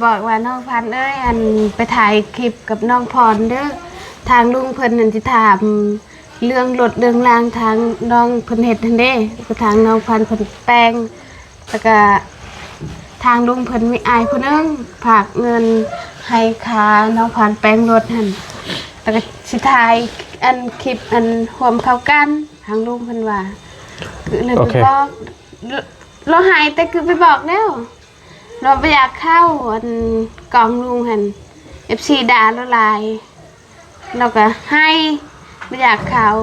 ບອກວ່າ ນ້ອງພັນເອີຍ ອັນ ໄປຖ່າຍຄລິບກັບນ້ອງພອນເດີ ທາງລຸງເພິ່ນນັ້ນຊິຖາມເລື່ອງລົດເລື່ອງລາງ ທາງນ້ອງເພິ່ນເຮັດຫັ້ນເດ້ ແລ້ວກໍທາງນ້ອງພັນເພິ່ນແປງ ແລ້ວກະທາງລຸງເພິ່ນມີອ້າຍຜູ້ໜຶ່ງຝາກເງິນໃຫ້ຄ່ານ້ອງພັນແປງລົດຫັ້ນ ແລ້ວກະຊິຖ່າຍອັນຄລິບອັນຮ່ວມເຂົ້າກັນ ທາງລຸງເພິ່ນວ່າ ຄືເລີຍໄປບອກ ລ- ລາວໃຫ້ແຕ່ຄືໄປບອກແລ້ວ ລາວບໍ່ຢາກເຂົ້າອັນກອງລຸງຫັ້ນ ເອັຟຊີດ່າລາວຫຼາຍ ລາວກໍໃຫ້ ບໍ່ຢາກເຂົ້າ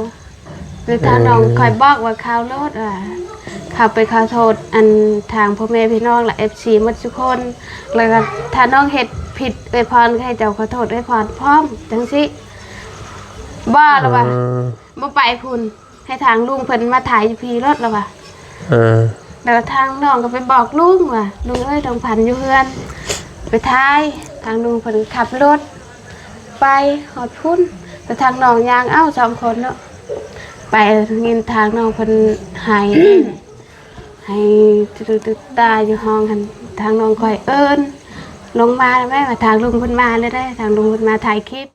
ແລ້ວທາງນ້ອງຂ້ອຍບອກວ່າເຂົ້າໂລດວ່າ ເຂົ້າໄປຂໍໂທດອັນທາງພໍ່ແມ່ພີ່ນ້ອງ ແລະ ເອັຟຊີໝົດທຸກຄົນ ແລ້ວກໍຖ້ານ້ອງເຮັດຜິດເອື້ອຍພອນກໍໃຫ້ເຈົ້າຂໍໂທດເອື້ອຍພອນພ້ອມ ຈັ່ງຊີ້ ບໍ່ລະວ່າ ບໍ່ໄປພຸ້ນ ໃຫ້ທາງລຸງເພິ່ນມາຖ່າຍຢູ່ພີ້ໂລດລະວ່າ ເອີ ແລ້ວທາງນ້ອງກໍໄປບອກລຸງວ່າ ລຸງເອີຍ ນ້ອງພັນຢູ່ເຮືອນ ໄປຖ່າຍ ທາງລຸງເພິ່ນຂັບລົດໄປຮອດພຸ້ນ ແຕ່ທາງນ້ອງຍ່າງເອົາສອງຄົນເນາະ ໄປຍິນທາງນ້ອງເພິ່ນໄຫ້ ໄຫ້ຕຶດໆຕາຢູ່ຫ້ອງຫັ້ນ ທາງນ້ອງຂ້ອຍເອີ້ນລົງມາແມ່ວ່າ ທາງລຸງເພິ່ນມາແລ້ວເດ້ ທາງລຸງເພິ່ນມາຖ່າຍຄລິບ.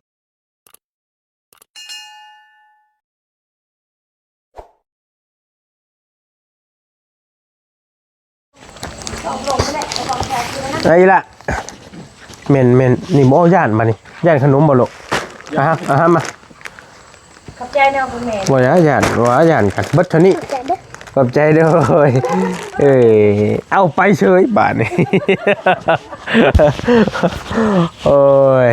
ໄດ້ລະ ແມ່ນໆ ນີ້ບໍ່ຢ້ານບາດນີ້ ຢ້ານຂະໜົມບໍ່ລູກ ອາຫາ ອາຫາ ມາ ຂອບໃຈເນາະ ຄຸນແມ່ ບໍ່ຢ້ານ ບໍ່ຢ້ານກັນ ເບິດເທົ່ານີ້ ຂອບໃຈເດີ ຂອບໃຈເດີ ເອີ ເອົາໄປເສີຍບາດນີ້ ໂອ້ຍ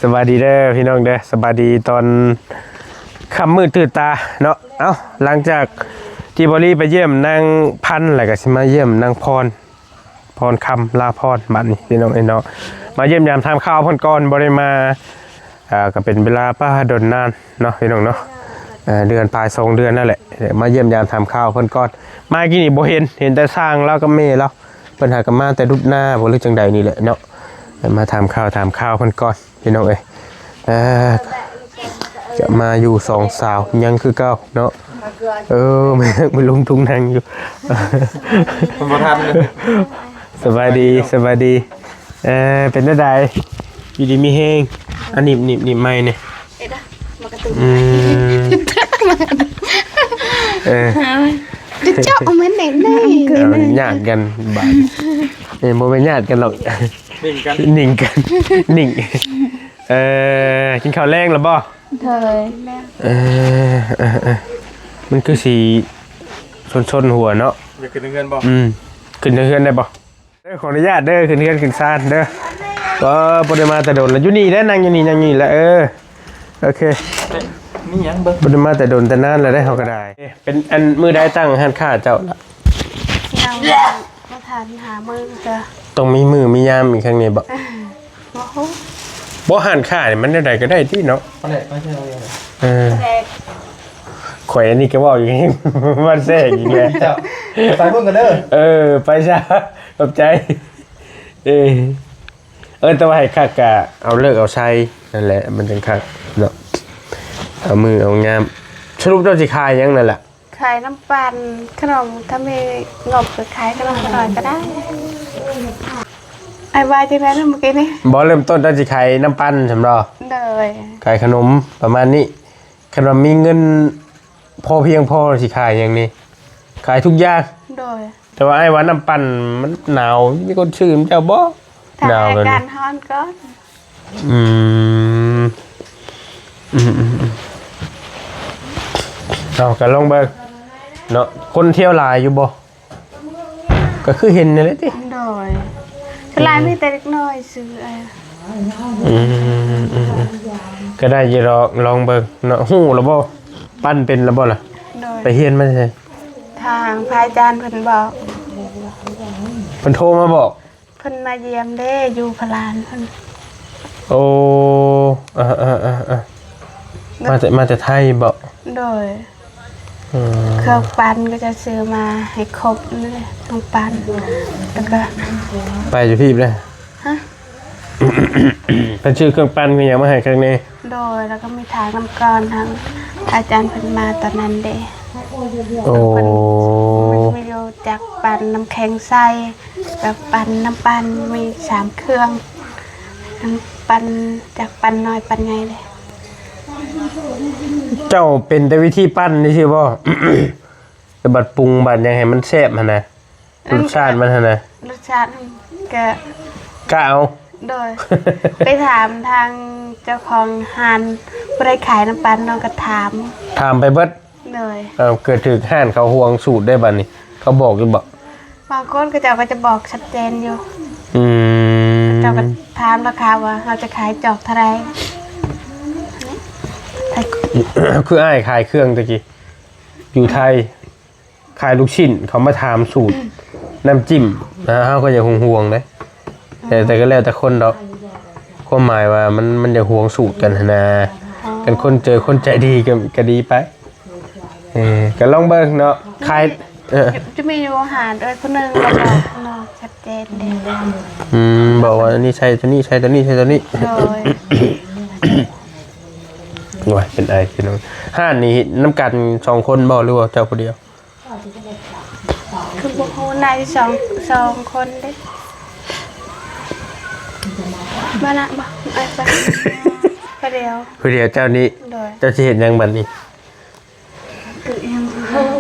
ສະບາຍດີເດີພີ່ນ້ອງເດີ ສະບາຍດີຕອນຄ່ຳມືດຕື່ນຕາເນາະ ເອົ້າ ຫຼັງຈາກທີ່ບ່າວລີໄປຢ້ຽມນາງພັນ ແລ້ວກໍຊິມາຢ້ຽມນາງພອນ ພອນຄຳ ລາພອນ ບາດນີ້ພີ່ນ້ອງເອີຍເນາະ ມາຢ້ຽມຢາມຖາມຂ່າວເພິ່ນກ່ອນ ບໍ່ໄດ້ມາ ເອີ ກໍເປັນເວລາ ປາ ດົນນານເນາະພີ່ນ້ອງເນາະ ເດືອນປາຍສອງເດືອນນັ້ນແຫຼະ ມາຢ້ຽມຢາມຖາມຂ່າວເພິ່ນກ່ອນ ມາກີ້ນີ້ບໍ່ເຫັນ ເຫັນແຕ່ຊ່າງລາວກັບແມ່ລາວ ເພິ່ນຫາກໍມາແຕ່ດຸດນາບໍ່ ຫຼືຈັ່ງໃດນີ້ແຫຼະເນາະ ມາຖາມຂ່າວ ຖາມຂ່າວເພິ່ນກ່ອນ ພີ່ນ້ອງເອີຍ ເອີ ຈະມາຢູ່ສອງສາວຍັງຄືເກົ່າເນາະ ເອີ ແມ່ນ ໄປລົງທຸງນັ່ງຢູ່ ມັນບໍ່ທັນເລີຍ ສະບາຍດີ ສະບາຍດີ ເອີ ເປັນແນວໃດ ຢູ່ດີມີແຮງ ອັນນີ້ ນີ້ ນີ້ໄມ້ນີ້ ເຮັດອະ ມັນກະຕຸກ ອືມ ເອີ ຈະເຈາະມັນແໜ້ນ ເອີ ຍາດກັນບາດ ເອີ ບໍ່ແມ່ນຍາດກັນດອກ ໜິງກັນ ໜິງກັນ ໜິງ ເອີ ກິນເຂົ້າແລງແລ້ວບໍ່? ໂດຍ ເອີ ເອີ ເອີ ມັນຄືຊິຊົນໆຫົວເນາະ ຢາກຂຶ້ນເຮືອນບໍ່? ອືມ ຂຶ້ນເຮືອນໄດ້ບໍ່? ເດີ ຂໍອະນຸຍາດເດີ ຂຶ້ນເຮືອນຂຶ້ນຊານເດີ ເອີ ບໍ່ໄດ້ມາແຕ່ດົນລະ ຢູ່ນີ້ແຫຼະ ນັ່ງຢູ່ນີ້ ນັ່ງຢູ່ນີ້ແຫຼະ ເອີ ໂອເຄ ມີຫຍັງເບິ່ງ ບໍ່ໄດ້ມາແຕ່ດົນແຕ່ນານແລ້ວເດ້ ເຮົາກໍໄດ້ ເປັນອັນ ມື້ໃດຕັ້ງຮ້ານຄ້າເຈົ້າລະ? ຍັງບໍ່ທັນຫາມື້ເທື່ອ ຕ້ອງມີມື້ມີຍາມອີກຄັ້ງນີ້ບໍ? ບໍ່ຮູ້ ບໍ່ ຮ້ານຄ້ານີ້ມັນແນວໃດກໍໄດ້ຕິເນາະ ປາແດກ ປາແດກ ເອີ ປາແດກ ຂ້ອຍອັນນີ້ກໍເວົ້າຢູ່ ມັນແຊກອີກແລ້ວ ເຈົ້າ ໄປພຸ້ນກັນເດີ ເອີ ໄປຊະ ຂອບໃຈ ເອີ ເອີ ແຕ່ວ່າໃຫ້ຄັກກະເອົາເລີກເອົາໄຊນັ້ນແຫຼະ ມັນຈັ່ງຄັກເນາະ ເອົາມື້ເອົາຍາມ ສະຫຼຸບເຈົ້າຊິຂາຍຫຍັງນັ້ນລະ? ຂາຍນ້ຳປັ່ນ ຂະໜົມ ຖ້າມີງົບກໍຂາຍຂະໜົມຂະໜອຍກໍໄດ້ ອ້າຍວ່າຈັ່ງໃດນະເມື່ອກີ້ນີ້? ບໍ່ ເລີ່ມຕົ້ນເຈົ້າຊິຂາຍນ້ຳປັ່ນຊັ້ນບໍ? ໂດຍ ຂາຍຂະໜົມປະມານນີ້ ຄັນວ່າມີເງິນພໍພຽງພໍຊິຂາຍຫຍັງນີ້? ຂາຍທຸກຢ່າງ ໂດຍ ແຕ່ວ່າອ້າຍວ່ານ້ຳປັ່ນມັນໜາວ ມີຄົນຊື້ນຳເຈົ້າບໍ່? ຖ້າ ໜາວ ອາການຮ້ອນກ່ອນ ອືມ ອືມໆໆ ເອົາ ກໍລອງເບິ່ງເນາະ ຄົນທ່ຽວຫຼາຍຢູ່ບໍ່? ກໍຄືເຫັນນັ້ນແຫຼະຕິ ໂດຍ ສ່ວນຫຼາຍມີແຕ່ເດັກນ້ອຍຊື້ ອືມ ອືມໆ ກໍໄດ້ຢູ່ດອກ ລອງເບິ່ງເນາະ ຮູ້ແລ້ວບໍ່? ປັ່ນເປັນແລ້ວບໍ່ລະ? ໂດຍ ໄປຮຽນມາແຕ່ໃສ? ທາງພະອາຈານເພິ່ນບອກ ເພິ່ນໂທມາບອກ? ເພິ່ນມາຢ້ຽມເດ້ ຢູ່ພະລານເພິ່ນ ໂອ້ ເອີໆໆໆ ມາແຕ່ ມາແຕ່ໄທບໍ? ໂດຍ ອືມ ເຄື່ອງປັ່ນກໍຈະຊື້ມາໃຫ້ຄົບເລີຍ ເຄື່ອງປັ່ນ ແລ້ວກໍ ໄປຢູ່ພີ້ເລີຍ ຮະ? ເພິ່ນຊື້ເຄື່ອງປັ່ນເຄື່ອງຫຍັງມາໃຫ້ຄັກແນ່ ໂດຍ ແລ້ວກໍມີທາງນ້ຳກ້ອນ ທາງອາຈານເພິ່ນມາຕອນນັ້ນເດ້ ໂອ້ ມັນມີຢູ່ຈັກປັ່ນນ້ຳແຂງໃສ ກັບປັ່ນນ້ຳປັ່ນ ມີສາມເຄື່ອງ ນ້ຳປັ່ນ ຈັກປັ່ນນ້ອຍ ປັ່ນໃຫຍ່ເດ້. ເຈົ້າເປັນແຕ່ວິທີປັ່ນນີ້ຊື່ບໍ່? ແຕ່ບັດປຸງບັດຫຍັງໃຫ້ມັນແຊບຫັ້ນນະ ລົດຊາດມັນຫັ້ນນະ ລົດຊາດຫັ້ນກະ ກະເອົາ ໂດຍ ໄປຖາມທາງເຈົ້າຂອງຮ້ານ ຜູ້ໃດຂາຍນ້ຳປັ່ນເນາະ ກະຖາມ ຖາມໄປເບິດ ໂດຍ ເອີ ເກີດຖືກຮ້ານເຂົາຫວງສູດໄດ້ບັດນີ້ ເຂົາບອກຢູ່ບໍ່? ບາງຄົນເຂົາເຈົ້າກະຈະບອກຊັດເຈນຢູ່ ອືມ ເຂົາເຈົ້າກະຖາມລາຄາວ່າເຮົາຈະຂາຍຈອກເທົ່າໃດ ຄືອ້າຍຂາຍເຄື່ອງຕະກີ້ ຢູ່ໄທ ຂາຍລູກຊິ້ນ ເຂົາມາຖາມສູດນ້ຳຈິ້ມ ເຮົາກະຢາກຫວງໆເດ້ ແຕ່ ແຕ່ກະແລ້ວແຕ່ຄົນດອກ ຄວາມໝາຍວ່າມັນ ມັນຢາກຫວງສູດກັນຫັ້ນນາ ຄັນຄົນເຈີຄົນໃຈດີກະ ກະດີໄປ ເອີ ກະລອງເບິ່ງເນາະ ຂາຍ ເອີ ຈະມີຢູ່ຮ້ານເອີຍຜູ້ໜຶ່ງ ລະບອກເນາະ ຊັດເຈນເດ້ ອືມ ບອກວ່າອັນນີ້ໃສ່ໂຕນີ້ ໃສ່ໂຕນີ້ ໃສ່ໂຕນີ້ ໂດຍ ໂອ້ຍ ເປັນໄອພີ່ນ້ອງ ຮ້ານນີ້ເຮັດນຳກັນສອງຄົນບໍ່ ຫຼືວ່າເຈົ້າຜູ້ດຽວ? ຄືບໍ່ຮູ້ ໜ້າຈະສອງ ສອງຄົນເດ້ ມານະບໍ່ ເອີ ໄປ ຜູ້ດຽວ ຜູ້ດຽວເຈົ້ານີ້ ໂດຍ ເຈົ້າຊິເຮັດຫຍັງບັດນີ້?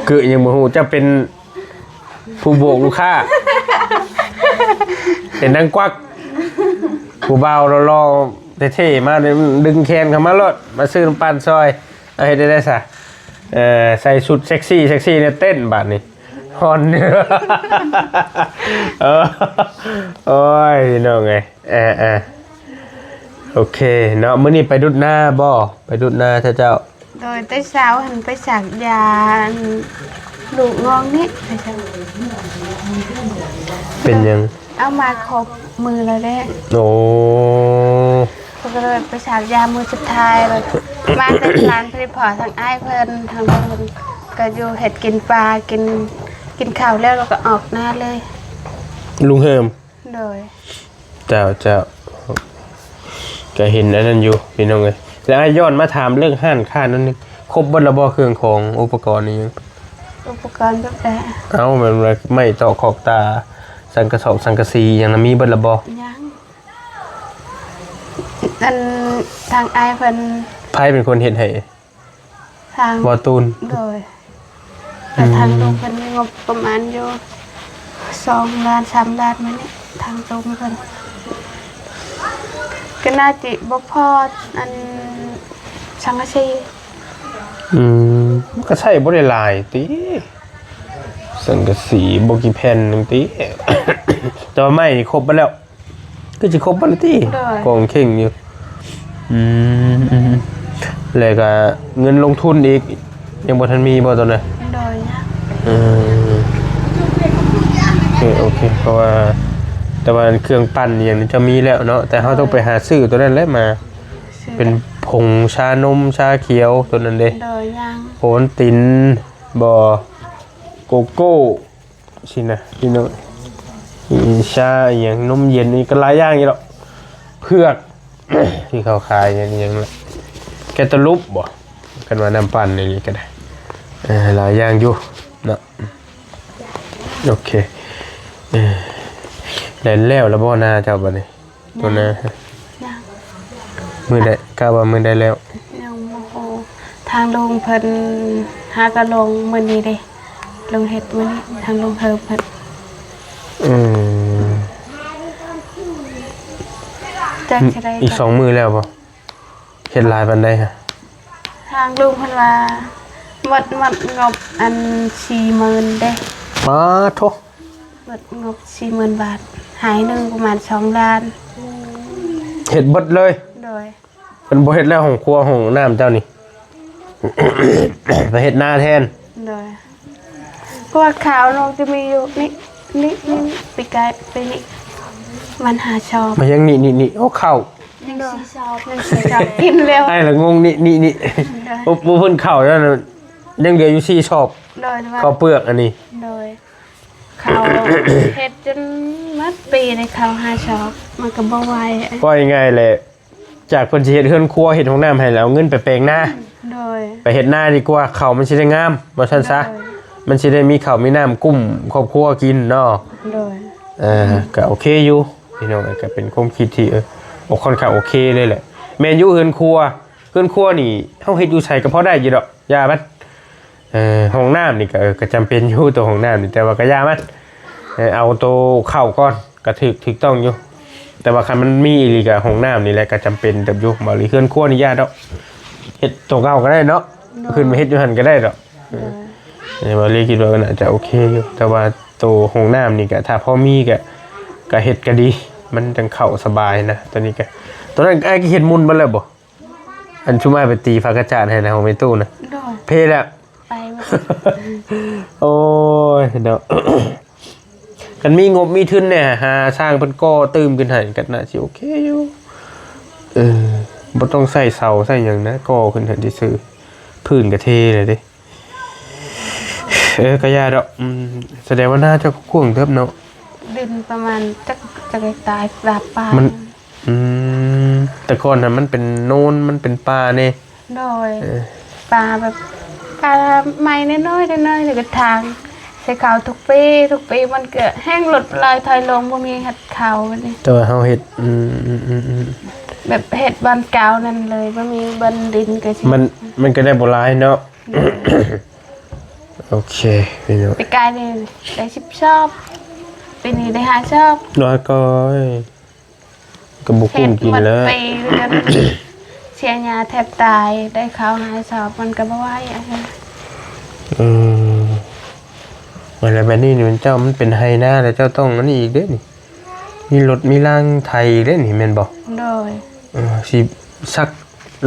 ຄືຍັງບໍ່ຮູ້ ເຈົ້າເປັນຜູ້ບວກລູກຄ້າ ເປັນນາງກວັກ ຜູ້ບ່າວຫຼໍ່ໆເທ່ໆມາ ດຶງແຂນເຂົ້າມາໂລດ ມາຊື້ນ້ຳປັ່ນຊ່ອຍ ເອົາ ເຮັດໄດ້ໃດຊະ ເອີ ໃສ່ຊຸດເຊັກຊີ້ ເຊັກຊີ້ແນວເຕັ້ນບາດນີ້ ຮ້ອນ ເອີ ໂອ້ຍ ພີ່ນ້ອງເອີຍ ເອີໆ ໂອເຄເນາະ ມື້ນີ້ໄປດຸດນາບໍ່? ໄປດຸດນາເຈົ້າ ໂດຍ ແຕ່ເຊົ້າຫັ້ນໄປສັກຢາ ອັນ ລູກງອງນີ້ ເປັນຫຍັງ? ເອົາມາຄົບມື້ແລ້ວເດ້ ໂອ້ ເພິ່ນກະເລີຍໄປສັກຢາມື້ສຸດທ້າຍ ແລ້ວມາແຕ່ຮ້ານ ພໍດີພໍທາງອ້າຍເພິ່ນ ທາງເພິ່ນກະຢູ່ເຮັດກິນປາ ກິນ ກິນເຂົ້າແລ້ວ ແລ້ວກະອອກນາເລີຍ ລຸງເຮີມ ໂດຍ ເຈົ້າ ເຈົ້າ ກະເຫັນອັນນັ້ນຢູ່ພີ່ນ້ອງເອີຍ ແລ້ວອ້າຍຍ້ອນມາຖາມເລື່ອງຮ້ານຄ້າໜ້ອຍໜຶ່ງ ຄົບເບິດລະບໍ່ ເຄື່ອງຂອງອຸປະກອນອີ່ຫຍັງ? ອຸປະກອນແບບໃດ? ເອົ້າ ແມ່ນວ່າໄມ້ຕອກຂອກຕາ ສັງກະສອບ ສັງກະສີຫຍັງນະ ມີເບິດລະບໍ່? ຍັງ ອັນ ທາງອ້າຍເພິ່ນ ໃຜເປັນຄົນເຮັດໃຫ້? ທາງ ບໍ່ຕູນ ໂດຍ ແຕ່ທາງ ອືມ ໂຮງເພິ່ນມີງົບປະມານຢູ່ສອງລ້ານ ສາມລ້ານ ມື້ນີ້ ທາງໂຮງເພິ່ນ ກະໜ້າຈະບໍ່ພໍ ອັນ ສັງກະສີ ອືມ ມັນກະໃຊ້ບໍ່ໄດ້ຫຼາຍຕິ ສັງກະສີບໍ່ກີ່ແຜ່ນໜຶ່ງຕິ ແຕ່ວ່າໄມ້ນີ້ຄົບເບິດແລ້ວ. ຄືຊິຄົບເບິດແລ້ວຕິ ໂດຍ ກອງເຄັ່ງຢູ່ ອືມ ແລ້ວກະເງິນລົງທຶນອີກ ຍັງບໍ່ທັນມີບໍ່ຕອນນັ້ນ? ໂດຍ ເອີ ໂອເຄ ໂອເຄ ເພາະວ່າ ແຕ່ວ່າເຄື່ອງປັ່ນອີ່ຫຍັງນີ້ຈະມີແລ້ວເນາະ ແຕ່ເຮົາຕ້ອງໄປຫາຊື້ໂຕນັ້ນແຫຼະມາ ເປັນຜົງຊານົມ ຊາຂຽວ ໂຕນັ້ນເດ້ ໂອວັນຕິນບໍ່ ໂກໂກ້ ຊີ້ນະພີ່ນ້ອງ ມີຊາອີ່ຫຍັງ ນົມເຢັນ ນີ້ກະຫຼາຍຢ່າງຢູ່ດອກ ເຜືອກ ທີ່ເຂົາຂາຍອີ່ຫຍັງລະ ແກຕາລູບບໍ່ ຄັນວ່ານ້ຳປັ່ນນີ້ກະໄດ້ ເອີ ຫຼາຍຢ່າງຢູ່ເນາະ ໂອເຄ ເອີ ແລ້ວ ແລ້ວລະບໍ່ນາເຈົ້າບັດນີ້? ໂຕນາ ຍັງ ມື້ໃດ ກະວ່າມື້ໃດແລ້ວ? ຍັງບໍ່ຮູ້ ທາງລຸງເພິ່ນຫາກະລົງມື້ນີ້ເດ້ ລົງເຮັດມື້ນີ້ ທາງລຸງເຮີເພິ່ນ ອືມ ຈັກຊິໄດ້ ອີກສອງມື້ແລ້ວບໍ່? ເຮັດຫຼາຍປານໃດຫະ? ທາງລຸງເພິ່ນວ່າໝົດ ໝົດງົບອັນສີ່ໝື່ນເດ້ ປາໂທ ໝົດງົບສີ່ໝື່ນບາດ ໄຮ່ໜຶ່ງປະມານສອງລ້ານ ເຮັດເບິດເລີຍ ໂດຍ ເພິ່ນບໍ່ເຮັດແລ້ວ ຫ້ອງຄົວຫ້ອງນ້ຳເຈົ້ານີ້ ໄປເຮັດນາແທນ ໂດຍ ເພາະວ່າເຂົ້ານ້ອງຈະມີຢູ່ນີ້ ນີ້ ນີ້ ປີກາຍ ປີນີ້ມັນຫາຊອບ ມາຍັງນີ້ ນີ້ ນີ້ ໂອ້ ເຂົ້າ ຍັງສີ່ຊອບ ຍັງສີ່ຊອບ ກິນແລ້ວ ອ້າຍລະງົງ ນີ້ ນີ້ ນີ້ ໂດຍ ໂອ້ ບໍ່ເພິ່ນເຂົ້ານັ້ນ ຍັງເຫຼືອຢູ່ສີ່ຊອບ ໂດຍ ເຂົ້າເປືອກອັນນີ້ ໂດຍ ເຂົ້າເຮັດຈົນໝົດປີໄດ້ເຂົ້າຫ້າຊອບ ມັນກະບໍ່ໄຫວ ເວົ້າງ່າຍໆແຫຼະ ຈາກເພິ່ນຊິເຮັດເຮືອນຄົວ ເຮັດຫ້ອງນ້ຳໃຫ້ ແລ້ວເອົາເງິນໄປແປງນາ ໂດຍ ໂດຍ ໄປເຮັດນາດີກວ່າ ເຂົ້າມັນຊິໄດ້ງາມ ວ່າຊັ້ນຊະ ໂດຍ ມັນຊິໄດ້ມີເຂົ້າມີນ້ຳກຸ້ມຄອບຄົວກິນເນາະ ໂດຍ ເອີ ກໍໂອເຄຢູ່ພີ່ນ້ອງ ກໍເປັນຄວາມຄິດທີ່ ເອີ ໂອ ຄ່ອນຂ້າງໂອເຄເລີຍແຫຼະ ແມ່ນຢູ່ເຮືອນຄົວ ເຮືອນຄົວນີ້ເຮົາເຮັດຢູ່ໃສກໍພໍໄດ້ຢູ່ດອກ ຢ່າມັນ ເອີ ຫ້ອງນ້ຳນີ້ກໍ ເອີ ກໍຈຳເປັນຢູ່ ຕົວຫ້ອງນ້ຳນີ້ ແຕ່ວ່າກໍຢ່າມັນ ເອີ ເອົາໂຕເຂົ້າກ່ອນ ກໍຖືກ ຖືກຕ້ອງຢູ່ ແຕ່ວ່າຄັນມັນມີອີ່ຫຼີກໍຫ້ອງນ້ຳນີ້ແຫຼະ ກໍຈຳເປັນເຕີບຢູ່ ບໍ່ຫຼີເຮືອນຄົວນີ້ຢ່າດອກ ເຮັດໂຕເກົ່າກໍໄດ້ເນາະ ໂດຍ ຂຶ້ນມາເຮັດຢູ່ຫັ້ນກໍໄດ້ດອກ ໂດຍ ເອີ ບໍ່ຫຼີຄິດວ່າກໍໜ້າຈະໂອເຄຢູ່ ແຕ່ວ່າໂຕຫ້ອງນ້ຳນີ້ກໍ ຖ້າພໍມີກໍ ກໍເຮັດກໍດີ ມັນຈັ່ງເຂົ້າສະບາຍນະ ຕົວນີ້ກໍ ຕົວນັ້ນອ້າຍກໍເຮັດໝຸ່ນເບິດແລ້ວບໍ່? ອັນຊຸມອ້າຍໄປຕີຝາກະຈາດໃຫ້ນະ ຂອງແມ່ຕູ້ນະ ໂດຍ ເພແລ້ວ ໄປເບິດ ໂອ້ຍເນາະ ຄັນມີງົບມີທຶນແດ່ ຫາຊ່າງເພິ່ນກໍ່ຕື່ມຂຶ້ນໃຫ້ກໍໜ້າຊິໂອເຄຢູ່ ເອີ ບໍ່ຕ້ອງໃຊ້ເສົາໃຊ້ຫຍັງນະ ກໍ່ຂຶ້ນໃຫ້ຊື່ໆ ພື້ນກໍເທແລ້ວເດ້ ເອີ ກໍຢ່າດອກ ອືມ ສະແດງວ່ານາເຈົ້າກະກວ້າງເຕີບເນາະ ດິນປະມານຈັກ ຈັກເຮັກຕາ ດາບປາ ມັນ ອືມ ແຕ່ກ່ອນຫັ້ນມັນເປັນໂນນ ມັນເປັນປ່າແດ່ ໂດຍ ເອີ ປ່າແບບ ປ່າໄມ້ນ້ອຍໆ ນ້ອຍໆ ແລ້ວກໍຖາງໃສ່ເຂົ້າທຸກປີ ທຸກປີມັນກໍແຫ້ງຫຼຸດລອຍຖອຍລົງ ບໍ່ມີເຮັດເຂົ້າບັດນີ້ ແຕ່ວ່າເຮົາເຮັດ ອືມ ອືມ ອືມ ອືມ ແບບເຮັດບ່ອນເກົ່ານັ້ນເລີຍ ບໍ່ມີບ່ອນດິນກໍຊິ ມັນ ມັນກໍໄດ້ບໍ່ຫຼາຍເນາະ ໂດຍ ໂອເຄ ພີ່ນ້ອງ ປີກາຍນີ້ໄດ້ສິບຊອບ ປີນີ້ໄດ້ຫ້າຊອບ ນ້ອຍກ່ອຍ ກໍບໍ່ກຸ້ມກິນແລ້ວ ເຮັດໝົດປີຄືກັນ ເສຍຫຍ້າແທບຕາຍ ໄດ້ເຂົ້າຫ້າຊອບ ມັນກໍບໍ່ໄຫວ ອືມ ວ່າແລ້ວ ແບບນີ້ນີ້ ເຈົ້າມັນເປັນໄຮ່ນາ ແລ້ວເຈົ້າຕ້ອງອັນນີ້ອີກເດ້ນີ້ ມີລົດມີລາງໄຖອີກເດ້ນີ້ ແມ່ນບໍ່? ໂດຍ ເອີ ຊິສັກ